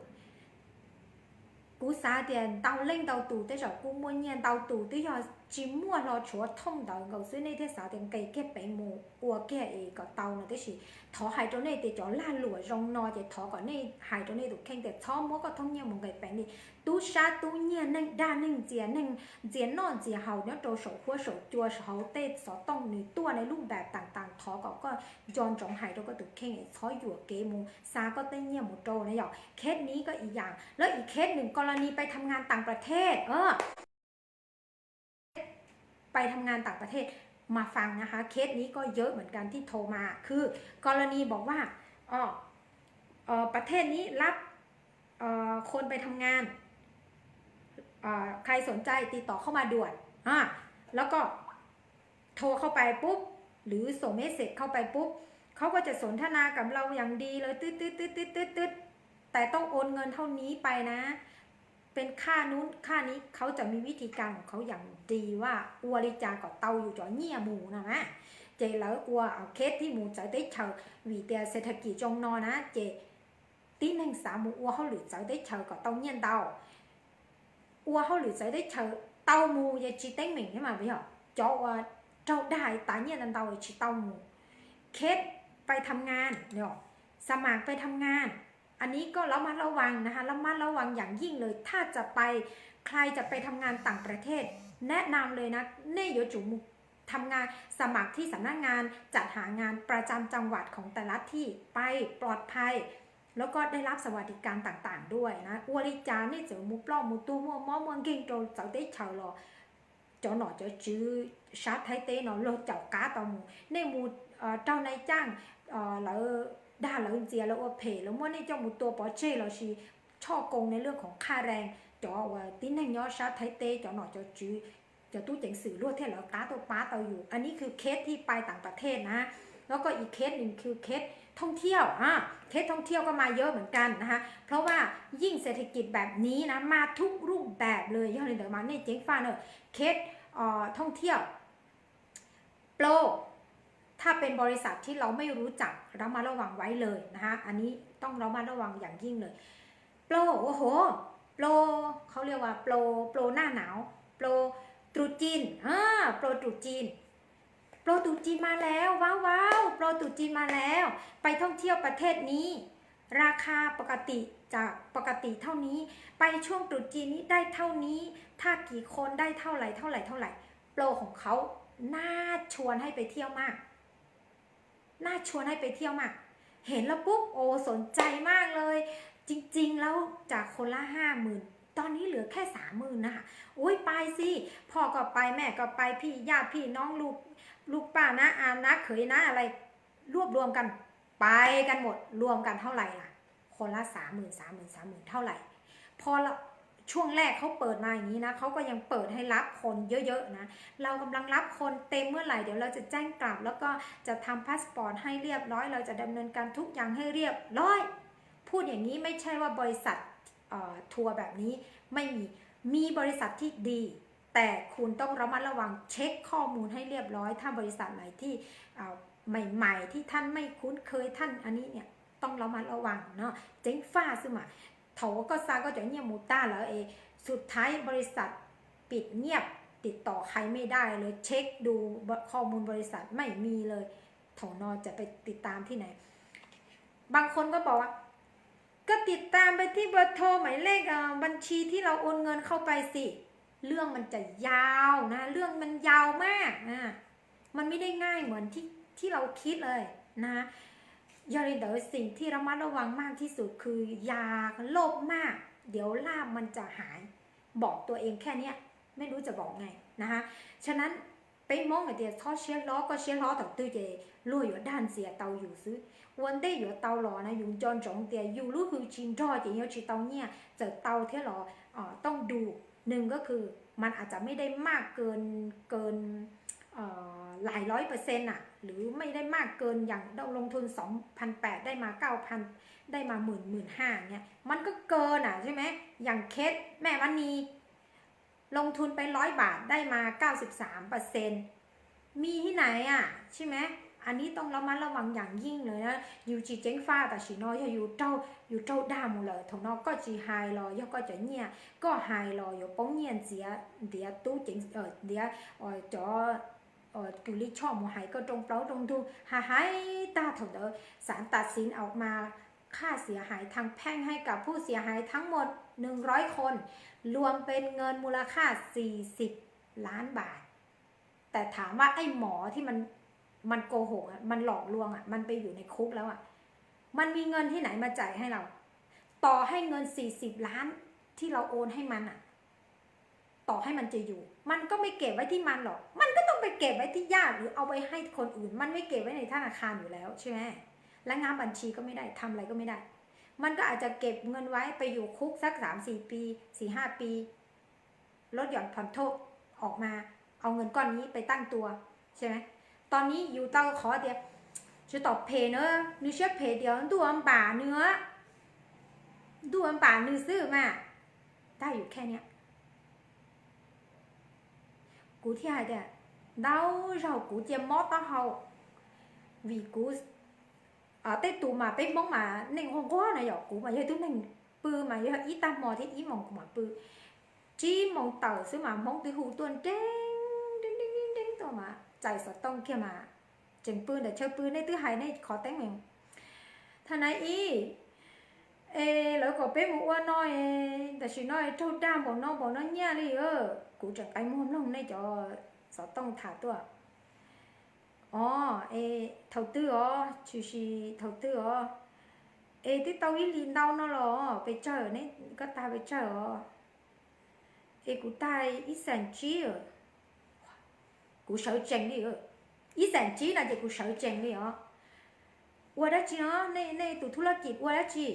Kuv xav tias ntau leej ntau tus tej zaum kuj muaj nyiaj ntau tus twb yog tsis muaj hlo tshuav thooj ntawd nkaus xwb nej thiaj xav tias nqes kiag peev mus ua kiag es kom tau no, tiam sis thov hais rau nej tias cov lag luam zoo no ces thov kom nej hais rau nej tus kheej tias txhob muab koj thooj nyiaj mus nqes peev li. Tub sab tub nyiag, neeg dag neeg ntxias, neeg ntxias noj ntxias haus nyob rau saum huab saum cua hauv tej xov tooj nws tuaj nej lub npam tas tas, thov kom koj nco ntsoov hais rau koj tus kheej txhob yuam kev mus xa koj tej nyiaj mus rau na yom. เคสนี้ก็อีกอย่าง แล้วอีกเคสหนึ่ง กรณีไปทำงานต่างประเทศ ไปทำงานต่างประเทศ มาฟังนะคะ เคสนี้ก็เยอะเหมือนกันที่โทรมา คือกรณีบอกว่า อ๋อ เอ่อ ประเทศนี้รับ เอ่อ คนไปทำงาน เอ่อ ใครสนใจติดต่อเข้ามาด่วน อ่า แล้วก็โทรเข้าไปปุ๊บ หรือส่งเมสเซจเข้าไปปุ๊บ เขาก็จะสนทนากับเราอย่างดีเลย ตึ๊ดตึ๊ดตึ๊ดตึ๊ดตึ๊ดตึ๊ด แต่ต้องโอนเงินเท่านี้ไปนะ เป็นค่านู้นค่านี้ เขาจะมีวิธีการของเขาอย่างดีว่า ua li cas kom tau yus cov nyiaj mus no na. Ces lawv ua, kev thiaj mus txawv teb chaws, vim tias เศรษฐกิจ zoo no na, ces tib neeg xav mus ua hauj lwm txawv teb chaws kom tau nyiaj ntau. Ua hauj lwm txawv teb chaws tau mus ces tsis teeb meem thiab mas, yog cov uas raug dag tas nyiaj ntau ntau tsis tau mus. เคสไปทำงาน สมัครไปทำงาน อันนี้ก็ระมัดระวังนะคะ ระมัดระวังอย่างยิ่งเลย ถ้าจะไป ใครจะไปทำงานต่างประเทศ แนะนำเลยนะ nej yuav tsum mus ทำงาน สมัครที่สำนักงานจัดหางานประจำจังหวัดของแต่ละที่ ไปปลอดภัย แล้วก็ได้รับสวัสดิการต่างๆ ด้วยนะ ua li cas nej txawm mus ploj mus tuag muaj mob muaj nkeeg rau txawv teb chaws los cov nom cov tswv sab Thaib teb no luag caum qab tau mus. Nej mus raug nais caj, lawv dag lawv ntxias, lawv ua phem, lawv muab nej coj mus tua pov tseg lossis tshoj koos nej lwj khoom qhaj rees, cov uas tib neeg nyob sab Thaib teb, cov nom cov tswv, cov tub ceev xwm luag thiaj lawv qab tuaj pab tau yus. Ann nib khw kheb thij pai taam pas thej na, lab ko i kheb nws khw kheb thooj thiaj, kheb thooj thiaj koj mas yawb meem kas na ha,เพราะว่ายิ่งเศรษฐกิจแบบนี้นะ มาทุกรูปแบบเลย yog li ntawd mas nej ceev faj na, kheb thooj thiaj Plo, ถ้าเป็นบริษัทที่เราไม่รู้จัก ระมัดระวังไว้เลยนะฮะ อันนี้ต้องระมัดระวังอย่างยิ่งเลย Plo, โอ้โห Plo, เขาเรียกว่า Plo, Plo หน้าหนาว Plo ตรุษจีน อ่า Plo ตรุษจีน Plo ตรุษจีนมาแล้ว ว้าวว้าว Plo ตรุษจีนมาแล้ว ไปท่องเที่ยวประเทศนี้ ราคาปกติจากปกติเท่านี้ ไปช่วงตรุษจีนนี้ได้เท่านี้ ถ้ากี่คนได้เท่าไหร่เท่าไหร่เท่าไหร่ โปรของเขาน่าชวนให้ไปเที่ยวมาก น่าชวนให้ไปเที่ยวมาก เห็นแล้วปุ๊บ โอ้ สนใจมากเลย จริงๆแล้วจากคนละห้าหมื่น ตอนนี้เหลือแค่สามหมื่นนะคะ โอ้ย ไปสิ พ่อก็ไป แม่ก็ไป พี่ ญาติพี่น้อง ลูก ลูกป้า น้า อา น้าเขย น้าอะไร รวบรวมกัน ไปกันหมด รวมกันเท่าไหร่ล่ะ คนละสามหมื่น สามหมื่น สามหมื่น เท่าไหร่ พอเรา ช่วงแรกเขาเปิดมาอย่างนี้นะ เขาก็ยังเปิดให้รับคนเยอะๆนะ เรากำลังรับคนเต็มเมื่อไหร่ เดี๋ยวเราจะแจ้งกลับ แล้วก็จะทำพาสปอร์ตให้เรียบร้อย เราจะดำเนินการทุกอย่างให้เรียบร้อย พูดอย่างนี้ไม่ใช่ว่าบริษัทเอ่อทัวร์แบบนี้ไม่มี มีบริษัทที่ดี แต่คุณต้องระมัดระวังเช็คข้อมูลให้เรียบร้อย ถ้าบริษัทไหนที่เอ่อใหม่ๆที่ท่านไม่คุ้นเคย ท่านอันนี้เนี่ย ต้องระมัดระวังเนาะ ceev faj xwb mas. Thaum uas koj xa koj cov nyiaj mus tag lawm es สุดท้ายบริษัทปิดเงียบ ติดต่อใครไม่ได้เลย เช็คดูข้อมูลบริษัทไม่มีเลย thaum noจะไปติดตามที่ไหน บางคนก็บอกว่า ก็ติดตามไปที่เบอร์โทรหมายเลขบัญชีที่เราโอนเงินเข้าไปสิ เรื่องมันจะยาวนะ เรื่องมันยาวมากนะ มันไม่ได้ง่ายเหมือนที่ที่เราคิดเลยนะ ยอดเลยเด๋อสิ่งที่ระมัดระวังมากที่สุดคืออย่าโลภมาก เดี๋ยวลาภมันจะหาย บอกตัวเองแค่เนี้ย ไม่รู้จะบอกไงนะฮะ ฉะนั้น peb Hmoob hais tias txhob siab hlob, koj siab hlob thaum twg ces luag yuav dag ntxias tau yus xwb. Ua ntej yuav tau los na yus nco ntsoov tias yus lub hws tsis nrog ces yuav tsis tau nyiaj, txawm tau thiab los tooj dus, nws ko khw mas a txam mej dej maj kws kws lais loib percent na, lwv mej dej maj kws yaam loo thun xoov phan pam dej mas kauj phan, dej mas mws mws haj, mas ko kws na, yaam kheb mej mas ni ลงทุนไปร้อยบาท ได้มา เก้าสิบสามเปอร์เซ็นต์ มีที่ไหนอ่ะ ใช่ไหม อันนี้ต้องระมัดระวังอย่างยิ่งเลยนะ yus tsis ceev faj tam sim no yog yus raug dag mus lawm, thaum no koj tsis hais los yog koj cov nyiaj, koj hais los yuav poob nyiaj ntxiav, ntiav tub ceev, ntiav cov kws li choj mus hais koj rooj plaub rooj ntug, hais hais tag thaum ntawd ศาลตัดสินออกมา ค่าเสียหายทางแพ่งให้กับผู้เสียหายทั้งหมด หนึ่งร้อยคน รวมเป็นเงินมูลค่า สี่สิบล้านบาท แต่ถามว่าไอ้หมอที่มัน มันโกหกอะ มันหลอกลวงอะ มันไปอยู่ในคุกแล้วอะ มันมีเงินที่ไหนมาจ่ายให้เรา ต่อให้เงิน สี่สิบล้าน ที่เราโอนให้มันอะ ต่อให้มันจะอยู่ มันก็ไม่เก็บไว้ที่มันหรอก มันก็ต้องไปเก็บไว้ที่ญาติ หรือเอาไปให้คนอื่น มันไม่เก็บไว้ในธนาคารอยู่แล้วใช่ไหม และงับบัญชีก็ไม่ได้ ทำอะไรก็ไม่ได้ มันก็อาจจะเก็บเงินไว้ไปอยู่คุกสักสามสี่ปี สี่ห้าปี ลดหย่อนผ่อนโทษออกมา เอาเงินก้อนนี้ไปตั้งตัว ใช่ไหม ตอนนี้อยู่เตาขอเดียว จะตอบเพเนอะ นึกเชื่อเพเดียว ดูอันบ่าเนื้อ ดูอันบ่าเนื้อซื่อมา ได้อยู่แค่เนี้ย Kuv thiaj hais tias, ntau zaug kuv cia mob taub hau, vim kuv, tej tus mas peb Hmoob mas neeg nquag nquag na yom, kuv mas yog tug neeg pw mas yog ib tag hmo thiab ib moos kuv mam pw, tsib moos tawm xwb mas Hmoob twb hu tuaj nreeb nreeb nreeb tuaj mas txais xov tooj kiag mas tseem pw ntawm chaw pw, nej twb hais nej qhov teeb meem, thaum na ib es lawv kom peb mus ua no, tam sim no raug dag npaum no npaum no nyiaj li, kuv tseem qe muag mloog nej cov xov tooj tham tuaj. Os, es thaum twg os, tshwm sim thaum twg os? Es twb tau ib hlis ntau no los pes tsawg, neb koj tag pes tsawg os? Es kuv tag ib xees tsib, kuv sawv tsees li, ib xees tsib no ces kuv sawv tsees li os. Ua dab tsi os, nej tus thub lab kis ua dab tsi?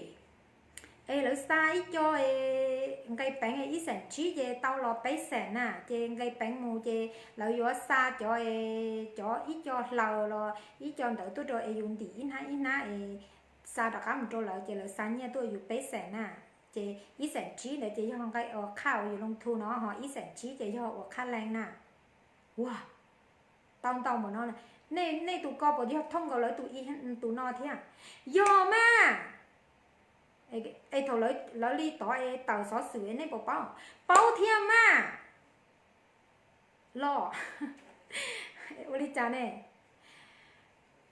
Es lawv xa ib co es nqis peev ib xeem tsib ces tau los peb xeem na, ces nqis peev mus ces lawv yuav xa cov, cov ib co hlaws los ib co ntawd tuaj rau es yus ntim ib hnab ib hnab es xa rov qab mus rau lawv ces lawv xa nyiaj tuaj yus peb xeem na. Ces ib xeem tsib ntawd ces yog nqi ua qhaj uas yus loo thu no ho ib xeem tsib ces yog ua qhab leej na. Ua, tau ntau npaum no, nej tus ko puas yog thooj nkaus lawv tus, tus no thiab? Yog mas. Es thaum lawv li tod es tawm xov xwm nej puas paub? Paub thiab mas. Los, ua li cas ne?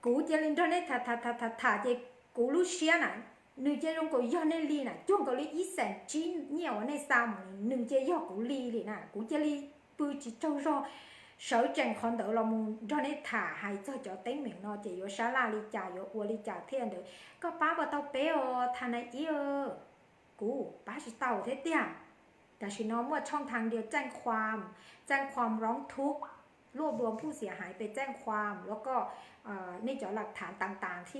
Kuv cia li nrog nej tham tham tham tham tham ces kuv lub siab na, nws cia zoo nkaus yog nej li na, cuag nkaus li ib xeem tsib nyiaj uas nej xa mus nws cia yog kuv li li na, kuv cia li pw tsis tsaug zog, sawv tsees qhov ntawd los mus nrog nej tham hais txog cov teeb meem no ces yuav sab laj li cas yuav ua li cas thiaj ntawd. Koj pab puas tau peb os tha na ib? Kuv pab tsis tau thiab tiag. Tam sim no muaj tshooj thaj dias txeej khuam, txeej khuam roov thub, luaj dua phuj xiam hais pes txeej khuam los koj, nej cov laj thav tas tas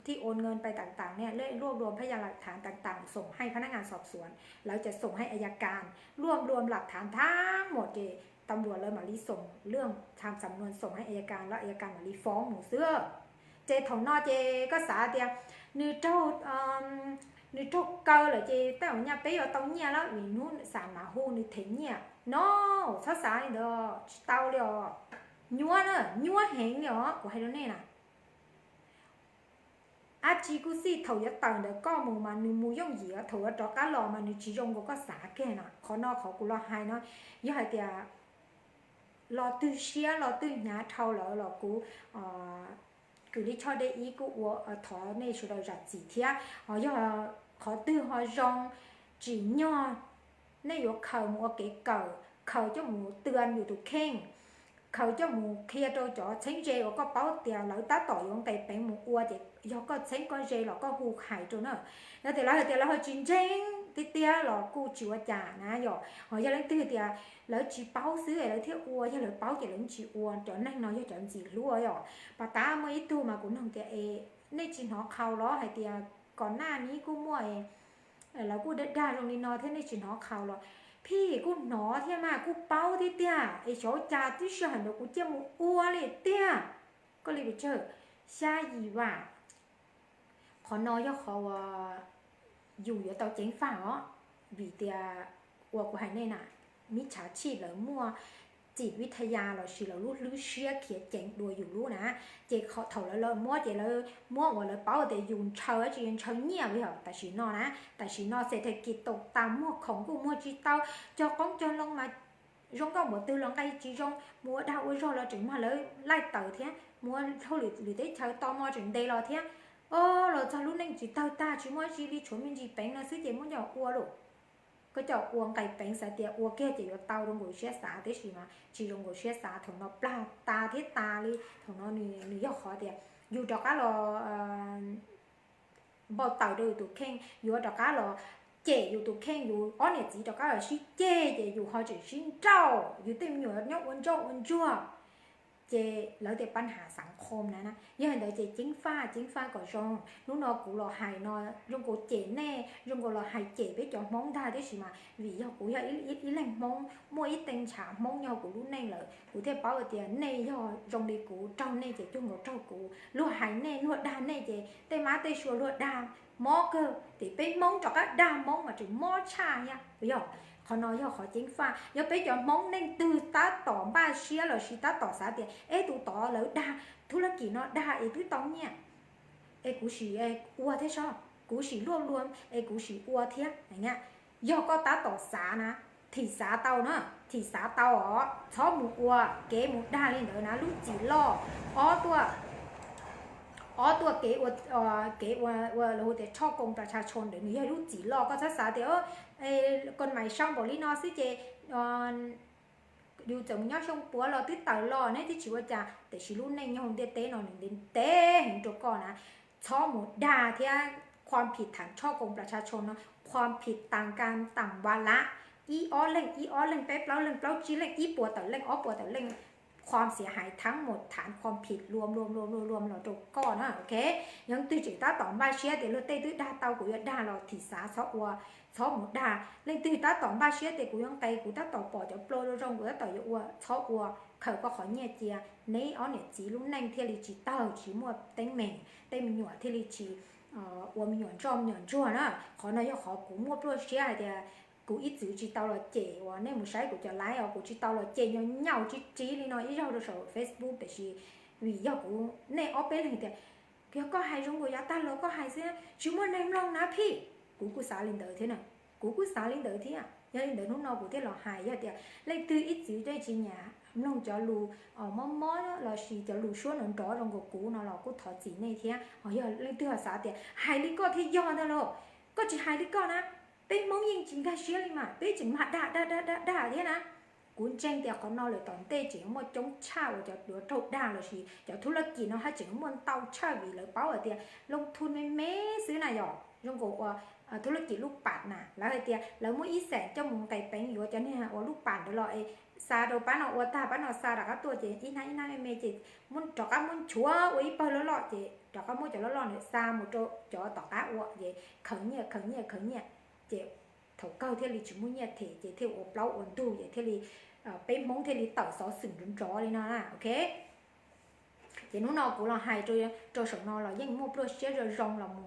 thij ua nws pes tas tas ne, luaj dua phab yas laj thav tas tas xoom hais pha nab ngas xob xuas, lawv cov xoom hais a ya kas, luaj dua laj thav thab mus ces tam luas lawv mam li xoom lwj tham xam nuas xoom hais a ya kas los a ya kas mam li foob mus xwb. Ces thaum no ces koj xav tias nws raug, nws raug kaw lawm ces tej zaum nyaj peb yuav tau nyiaj lawm vim hnub xam mas hu nws them nyiaj no, txhob xav li ntawd tsis tau li os. Nyuab na, nyuab heev li os kuv hais rau nej na. Ab tsi kuj xij thaum yuav tawm ntawm koj mus mas nws mus yooj yim, thaum yuav rov qab los mas nws tsis zoo nkaus koj xav kiag na. Qhov no qhov kuv los hais no, yog hais tias los twg siab los twg hnyav dhau lawm los kuv kws li choj dej ib kuj ua thov nej sawv daws zam txim thiab. Yog qhov twg ho zoo tsim nyog nej yuav khaws mus ua kev kawm, khaws coj mus tw yus tus kheej, khaws coj mus qhia rau cov txheeb ze uas koj paub tias lawv tab tom yuav nqes peev mus ua ces yog koj txheeb koj ze los koj hu hais rau na. Yog tias lawv hais tias lawv ho tsis ntseeg tiag tiag los kuj tsis ua cas na yom. Ho yog leej twg tias lawv tsis paub xwb es lawv thiaj ua, yog lawv paub ces lawv tsis ua. Cov neeg no yog cov ntxim hlub yom. Pas tab muaj ib tug mas kuv noog tias es nej tsis hnov qhau los hais tias kom naj ni kuj muaj, lawv kuj dag dag zoo li no thiab nej tsis hnov qhau los? Phij, kuj hnov thiab mas kuj paub thiab tiag es xyov cas tib sij hawm ntawd kuv cia mus ua li tiag. Koj li pes tsawg? Xya yim vam. Qhov no yog qhov uas yus yuav tau ceev faj os, vim tias uas kuv hais nej na, mib tshav tshij lawv muaj txim vib thaj ya lossis lawv lub hlwb siab khiav ceev dua yus lub na. Ces thaum lawv muab ces lawv muab uas lawv paub tias yus ntshaw dab tsi, ntshaw nyiaj li yom. Tam sim no na, tam sim no xes thas kis tau tas muag khoom kuj muag tsis tau, cog qoob cog loo mas zoo nkauj npaum twg los nqe tsis zoo, mus ua dag ua zog los tseem muag lawv laij tawm thiab, mus ua hauj lwm lwm teb chaws tau mo tseem ntes los thiab. O, los txog lub neej tsis tawg tag tsis muaj dab tsi li, tshuav me ntsis peev no xwb ces muab coj ua lauj. Koj coj ua nqe peev xav tias ua kiag ces yuav tau zoo nkaus siab xav, tiam sis mas tsis zoo nkaus siab xav. Thaum no plag tas thiab tas li. Thaum no nws yog qhov tias yus rov qab los npau taws rau yus tus kheej, yuav rov qab los cem yus tus kheej, yus ob niam txiv rov qab los sib ceg ces yus ho tseem sib nrauj, yus tej me nyuam nyob ua ntsoj ua ntsuag. Ces lawv tias pab nhav xav qhov na na, yog li ntawd ces ceev faj ceev faj kom zoo. Hnub no kuv los hais no zoo nkaus cem nej, zoo nkaus los hais cem peb cov Hmoob ntag, tiam sis mas vim yog kuv yog ib leeg Hmoob, muaj ib tee ntshav Hmoob nyob hauv kuv lub neej lawm, kuv thiaj paub tias nej yog zoo li kuv, raug nej ces cuag nkaus raug kuv. Luag hais nej, luag dag nej ces tej mab tej sua luag dag mob kawg, ces peb Hmoob rov qab dag Hmoob mas tseem mob tshaj thiab. Yog qhov no yog qhov ceev faj. Yog peb cov Hmoob neej twg tab tom npaj siab lossis tab tom xav tias es tus tod lawv dag, thub lab kim no dag es twb tau nyiaj, es kuv sim ua thiab soj, kuv sim luaj luaj es kuv sim ua thiab. Yog koj tab tom xav na, thim xav tau na, thim xav tau os, txhob mus ua kev mus dag li ntawd na. Lub txim loj, ob tuaj, ob tuaj kev ua, kev ua ua lawv hu tias tshoj koos plas tshaj tshoo ntawd nws yog lub txim loj. Koj txhob xav tias kon mais sau npaum li no xwb ces yus txawm mus nyob xyoo puav los twb tawm los neb twb tsis ua cas, tiam sis lub neej nyob hauv ntiaj teb no nws ntev ntev heev rau koj na. Txhob mus dag thiab. Khua phim tham tshoj koos plas tshaj tshoo no, khua phim tas kas tas va lav, ib ob leeg ib ob leeg, peb plaub leeg plaub tsib leej, ib puas tawm leej ob puas tawm leej, ความเสียหายทั้งหมด ฐานความผิดรวมรวมรวมรวมรวมlos rau koj na, ok. Yog leej twg tseem tab tom npaj siab tias luag tej twb dag tau kuv yuav dag los thim xav txhob ua, txhob mus dag. Leej twg tab tom npaj siab tias kuv yuav nqes, kuv tab tom pom cov plo zoo zoo kuv tab tom yuav ua, txhob ua, khaws koj qhov nyiaj cia. Neb ob niam txiv lub neej thiaj li tsis tawg, tsis muaj teeb meem, tej me nyuam thiaj li tsis ua me nyuam ntsoj me nyuam ntsuag na. Qhov no yog qhov kuv muaj pluaj siab hais tias kuv ib txwm tsis tau los cem uas nej mus saib kuv cov live os, kuv tsis tau los cem nyaum nyaum tsis tsiv li no ib zaug rau saum Facebook, tiam sis vim yog kuv, nej ob peb leeg tias yog koj hais zoo nkaus yav tag los koj hais xwb tsis muaj neeg mloog na phij. Kuv kuj xav li ntawd thiab na, kuv kuj xav li ntawd thiab. Yog li ntawd hnub no kuv thiaj los hais, yog tias leej twg ib txwm nej tsis nyiam mloog cov lus mob mob lossis cov lus suab nrov nrov zoo nkaus kuv no los kuj thov txim nej thiab. Ho yog leej twg ho xav tias hais li koj thiaj yog ntag los, koj tsis hais li koj na, peb Hmoob yeej tsis nkag siab li mas peb tseem mag dag dag dag dag dag thiab na. Kuv ntseeg tias qhov no lawm tom ntej tseem yuav muaj coob tshaj uas cov yuav raug dag lossis cov thub laj kis no haj tseem yuav muaj ntau tshaj vim lawv paub hais tias loo thun me me xwb na yom. Zoo nkaus ua thub laj kis lub pam na, lawv hais tias lawv muab ib xeem coj mus nqes peev yuav cov niag ua lub pam ntawd los es xa rau pab no ua tag pab no xa rov qab tuaj ces ib hnab ib hnab me me ces muab rov qab muab nchuav ua ib pawg loj loj ces rov qab muab cov loj loj ntawd xa mus rau cov tom qab ua ces khaws nyiaj khaws nyiaj khaws nyiaj ces thaum kawg thiaj li tsis muaj nyiaj them ces thiaj ua plaub ua ntug ces thiaj li peb Hmoob thiaj li tawm xov xwm nrov nrov li no na, ok. Ces hnub no kuv los hais rau saum no los yeej muaj pluaj siab zoo zoo los mus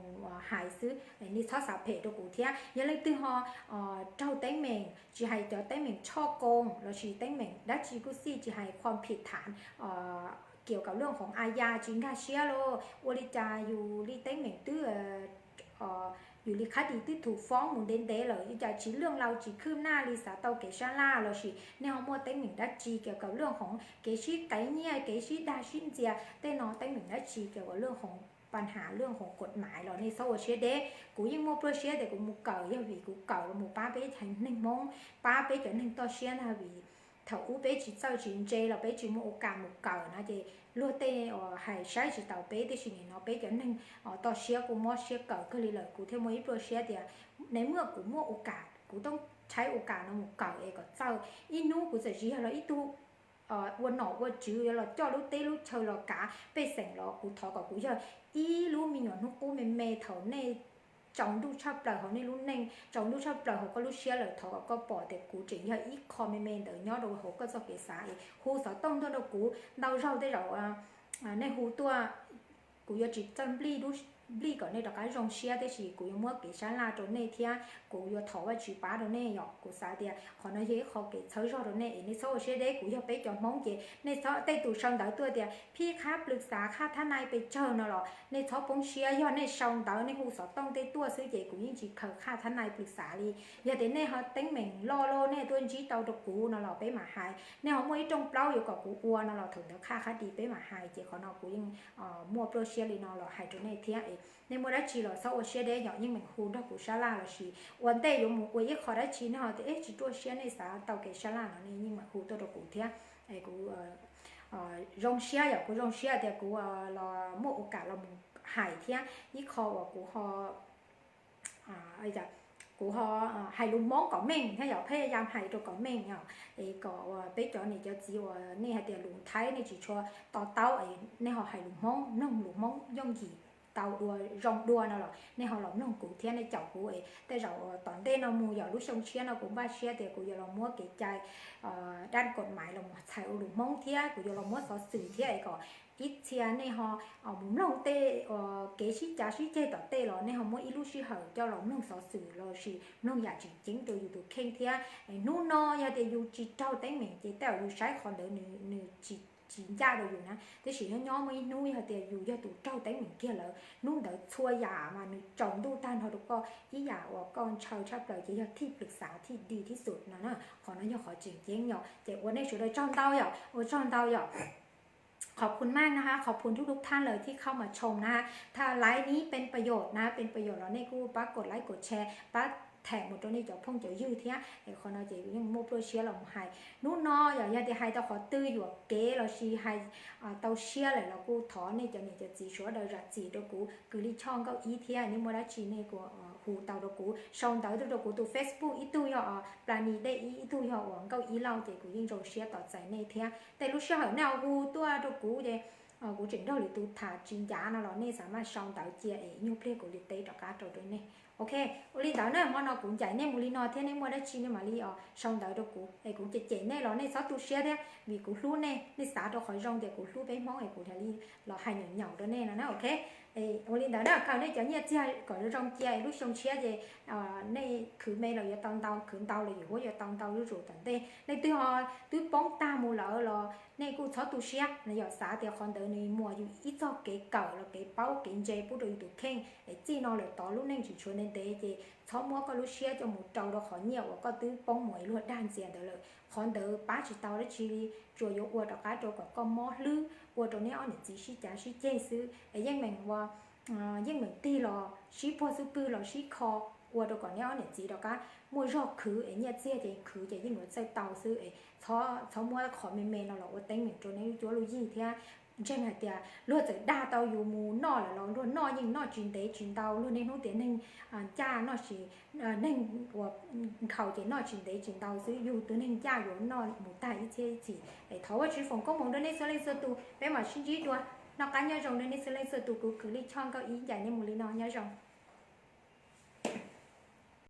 hais xwb, nej txhob xav phem rau kuv thiab. Yog leej twg ho raug teeb meem, tsis hais cov teeb meem tshoj koo lossis teeb meem dab tsi kuj xij, tsis hais ความผิดฐาน kiav kaum lwj hoov a ya tsis nkag siab los ua li cas yus li teeb meem twb yus li qhab dis twb thum foob mus ntev ntev lawm li cas tsis lwj lau tsis khwb naj li xav tau kev sab laj lossis nej ho muaj teeb meem dab tsi kiav kaum lwj hoov kev sib qev nyiaj kev sib dag sib ntxias tej no teeb meem dab tsi kiav kaum lwj hoov pab has lwj hoov kuam maiv los nej txhob ua siab deb. Kuv yeej muaj pluaj siab tias kuv mus kawm yog vim kuv kawm los mus pab peb cov neeg Hmoob, pab peb cov neeg toj siab ntag vim thaum ub peb tsis txawj tsis ntse los peb tsis muaj ua kam mus kawm no ces luag tej hais saib tsis taus peb tiam sis nim no peb cov neeg toj siab kuj mob siab kawm kawg li lawm. Kuv thiaj muaj ib pluaj siab tias neb muaj kuv muaj ua kam kuv toob tshaib ua kam no mus kawm es kom txawj ib hnub kuv txawm tsis yog los ib tug ua nom ua tswv yuav los coj lub teb lub chaw los kav pej xeem los kuv thov kom kuv yog ib lub me nyuam hnub qub me me thaum nej tsaus ntuj tshaj plaws hauv nej lub neej tsaus ntuj tshaj plaws hauv koj lub siab lawm thov kom koj pom tias kuv tseem yog ib qho me me ntawd nyob rau hauv koj txoj kev xav es hu xov tooj tuaj rau kuv ntau zaug tej zaum nej hu tuaj kuv yuav tsis txawj nplij nplij kom nej rov qab zoo siab tiam sis kuv yuav muab kev sab laj rau nej thiab kuv yuav thov Vajtswv pab rau nej yom. Kuv xav tias qhov no yog ib qho kev txhawb zog rau nej es nej txhob ua siab deb. Kuv yog peb cov Hmoob ces nej txhob tej tus sau ntawv tuaj tias phij qhab plwv xav qhaj thab nai pes tsawg no los nej txhob poob siab. Yog nej sau ntawv nej hu xov tooj tej tuaj xwb ces kuv yeej tsis khaws qhaj thab nai plwv xav li. Yog tias nej ho teeb meem loj loj nej tuaj ntsib tau rau kuv no los peb mam hais. Nej ho muaj ib rooj plaub yuav kom kuv ua no los thaum ntawd qhaj qhab dis peb mam hais. Ces qhov no kuv yeej muaj pluaj siab li no los hais rau nej thiab. Nej muaj dab tsi los txhob ua siab deb yom, yeej meem hu nrog kuv sab laj lossis ua ntej yuav mus ua ib qho dab tsi nej ho tias tsis ruaj siab nej xav tau kev sab laj no nej yeej meem hu tuaj rau kuv thiab. Kuv zoo siab yom, kuv zoo siab tias kuv los muaj ua kam los mus hais thiab ib qho uas kuv ho kuv ho hais lus Hmoob kom meej thiab yom, pheej ya hais rau kom meej yom, es kom peb cov niam cov txiv uas nej hais tias lus Thaib nej tsis tshua to taub es nej ho hais lus Hmoob, mloog lus Hmoob yooj yim tau dua zoo dua no los nej ho los mloog kuv thiab nej caum kuv es tej zaum tom ntej no mus yog lub xyoo tshiab no kuv npaj siab tias kuv yuav los muab kev cai dab kom maiv los mus txhais ua lus Hmoob thiab kuv yuav los muab xov xwm thiab es kom ib txhia nej ho mus mloog tej kev sib cav sib ceg tom tej los nej ho muab ib lub sij hawm coj los mloog xov xwm lossis mloog yam tseem ceeb rau yus tus kheej thiab. Hnub no yog tias yus tsis raug teeb meem ces tej zaum yus saib qhov ntawd nws tsis ncaj rau yus na, tiam sis nyob nyob muaj ib hnub yog tias yus yog tus raug teeb meem kiag lawm, hnub ntawd txhua yam mas nws tsaus ntuj tag nrho rau koj, ib yam uas koj ntshaw tshaj plaws ces yog thij plwm xav thij di thib xum no na. Qhov no yog qhov tseem ceeb yom, ces ua nej sawv daws tsaug ntau yom, ua tsaug ntau yom. ขอบคุณมากนะคะ ขอบคุณทุกๆท่านเลยที่เข้ามาชมนะคะ ถ้าไลฟ์นี้เป็นประโยชน์นะ เป็นประโยชน์แล้ว nej kuj pab กดไลค์ กดแชร์ pab tham mus rau nej cov phooj cov ywg thiab. Es qhov no ces yeej muaj pluaj siab los mus hais. Hnub no yog, yog tias hais tau qhov twg yuam kev lossis hais tau siab lawm los kuj thov nej cov niam cov txiv sawv daws zam txim rau kuv kws lij choj Nkauj Ib thiab. Nej muaj dab tsi nej kuj hu tau rau kuv, sau ntawv tuaj rau kuv tus Facebook, ib tug yog Plas Nis Dej Ib, ib tug yog uas Nkauj Ib Lauj, ces kuv yeej zoo siab tos txais nej thiab. Tej lub sij hawm nej hu tuaj rau kuv ces kuv tseem nrog lwm tus tham tsis ncav no los nej xav mas sau ntawv cia es nyuag pliag kuv li teb rov qab rau rau nej. Ok, ua li ntawd na, hmo no kuv ncaim nej mus li no thiab, nej muaj dab tsi nej mam li sau ntawv rau kuv es kuv cem cem nej los nej txhob tu siab thiab, vim kuv hlub nej. Nej xav rau qhov zoo tias kuv hlub peb Hmoob es kuv thiaj li los hais nyaum nyaum rau nej no na. Ok, ua li ntawd na, khaws nej cov nyiaj txiag kom zoo zoo cia es lub xyoo tshiab ces nej khwv me los yuav tau ntau, khwv ntau los yuav huab yuav tau ntau zuj zus tom ntej. Leej twg ho twb poob tag mus lawm los nej kuj txhob tu siab, yog xav tias qhov ntawd nws muaj yus ib txog kev kawm los kev paub kev ntse pub rau yus tus kheej es txij no lawm tod lub neej tsis tshuav ntev ntev ces txhob muab koj lub siab coj mus rau rau qhov nyiaj uas koj twb poob mus es luag dag ntxias ntawd lawm. Qhov ntawd pab tsis tau dab tsi li, tsuas yuav ua rov qab rau kom koj mob hlwb, ua rau neb ob niam txiv sib cav sib ceg xwb es yeej meem ua yeej meem tig los sib puag xub pwg los sib kho, ua rau kom neb ob niam txiv rov qab muaj zog khwv es nyiaj txiag ces khwv ces yeej yuav txawj tau xwb es txhob muab qhov me me no los ua teeb meem rau neb lub cuab lub yig thiab. Ntseeg hais tias luag txawm dag tau yus mus noj lawm los luag noj yeej noj tsis ntev tsis ntau, luag niaj hnub tias neeg ncaj noj tsis, neeg uas nkhaus ces noj tsis ntev tsis ntau xwb, yus tus neeg ncaj yuav noj mus tag ib txhiab ib txhis. Es thov Vajtswv foom koob hmoov rau nej txhua leej txhua tus, peb mam sib ntsib dua. Noj qab nyob zoo rau nej txhua leej txhua tus, kuv kwv Lij Choj Nkauj Ib ncaim nej mus li no, nyob zoo.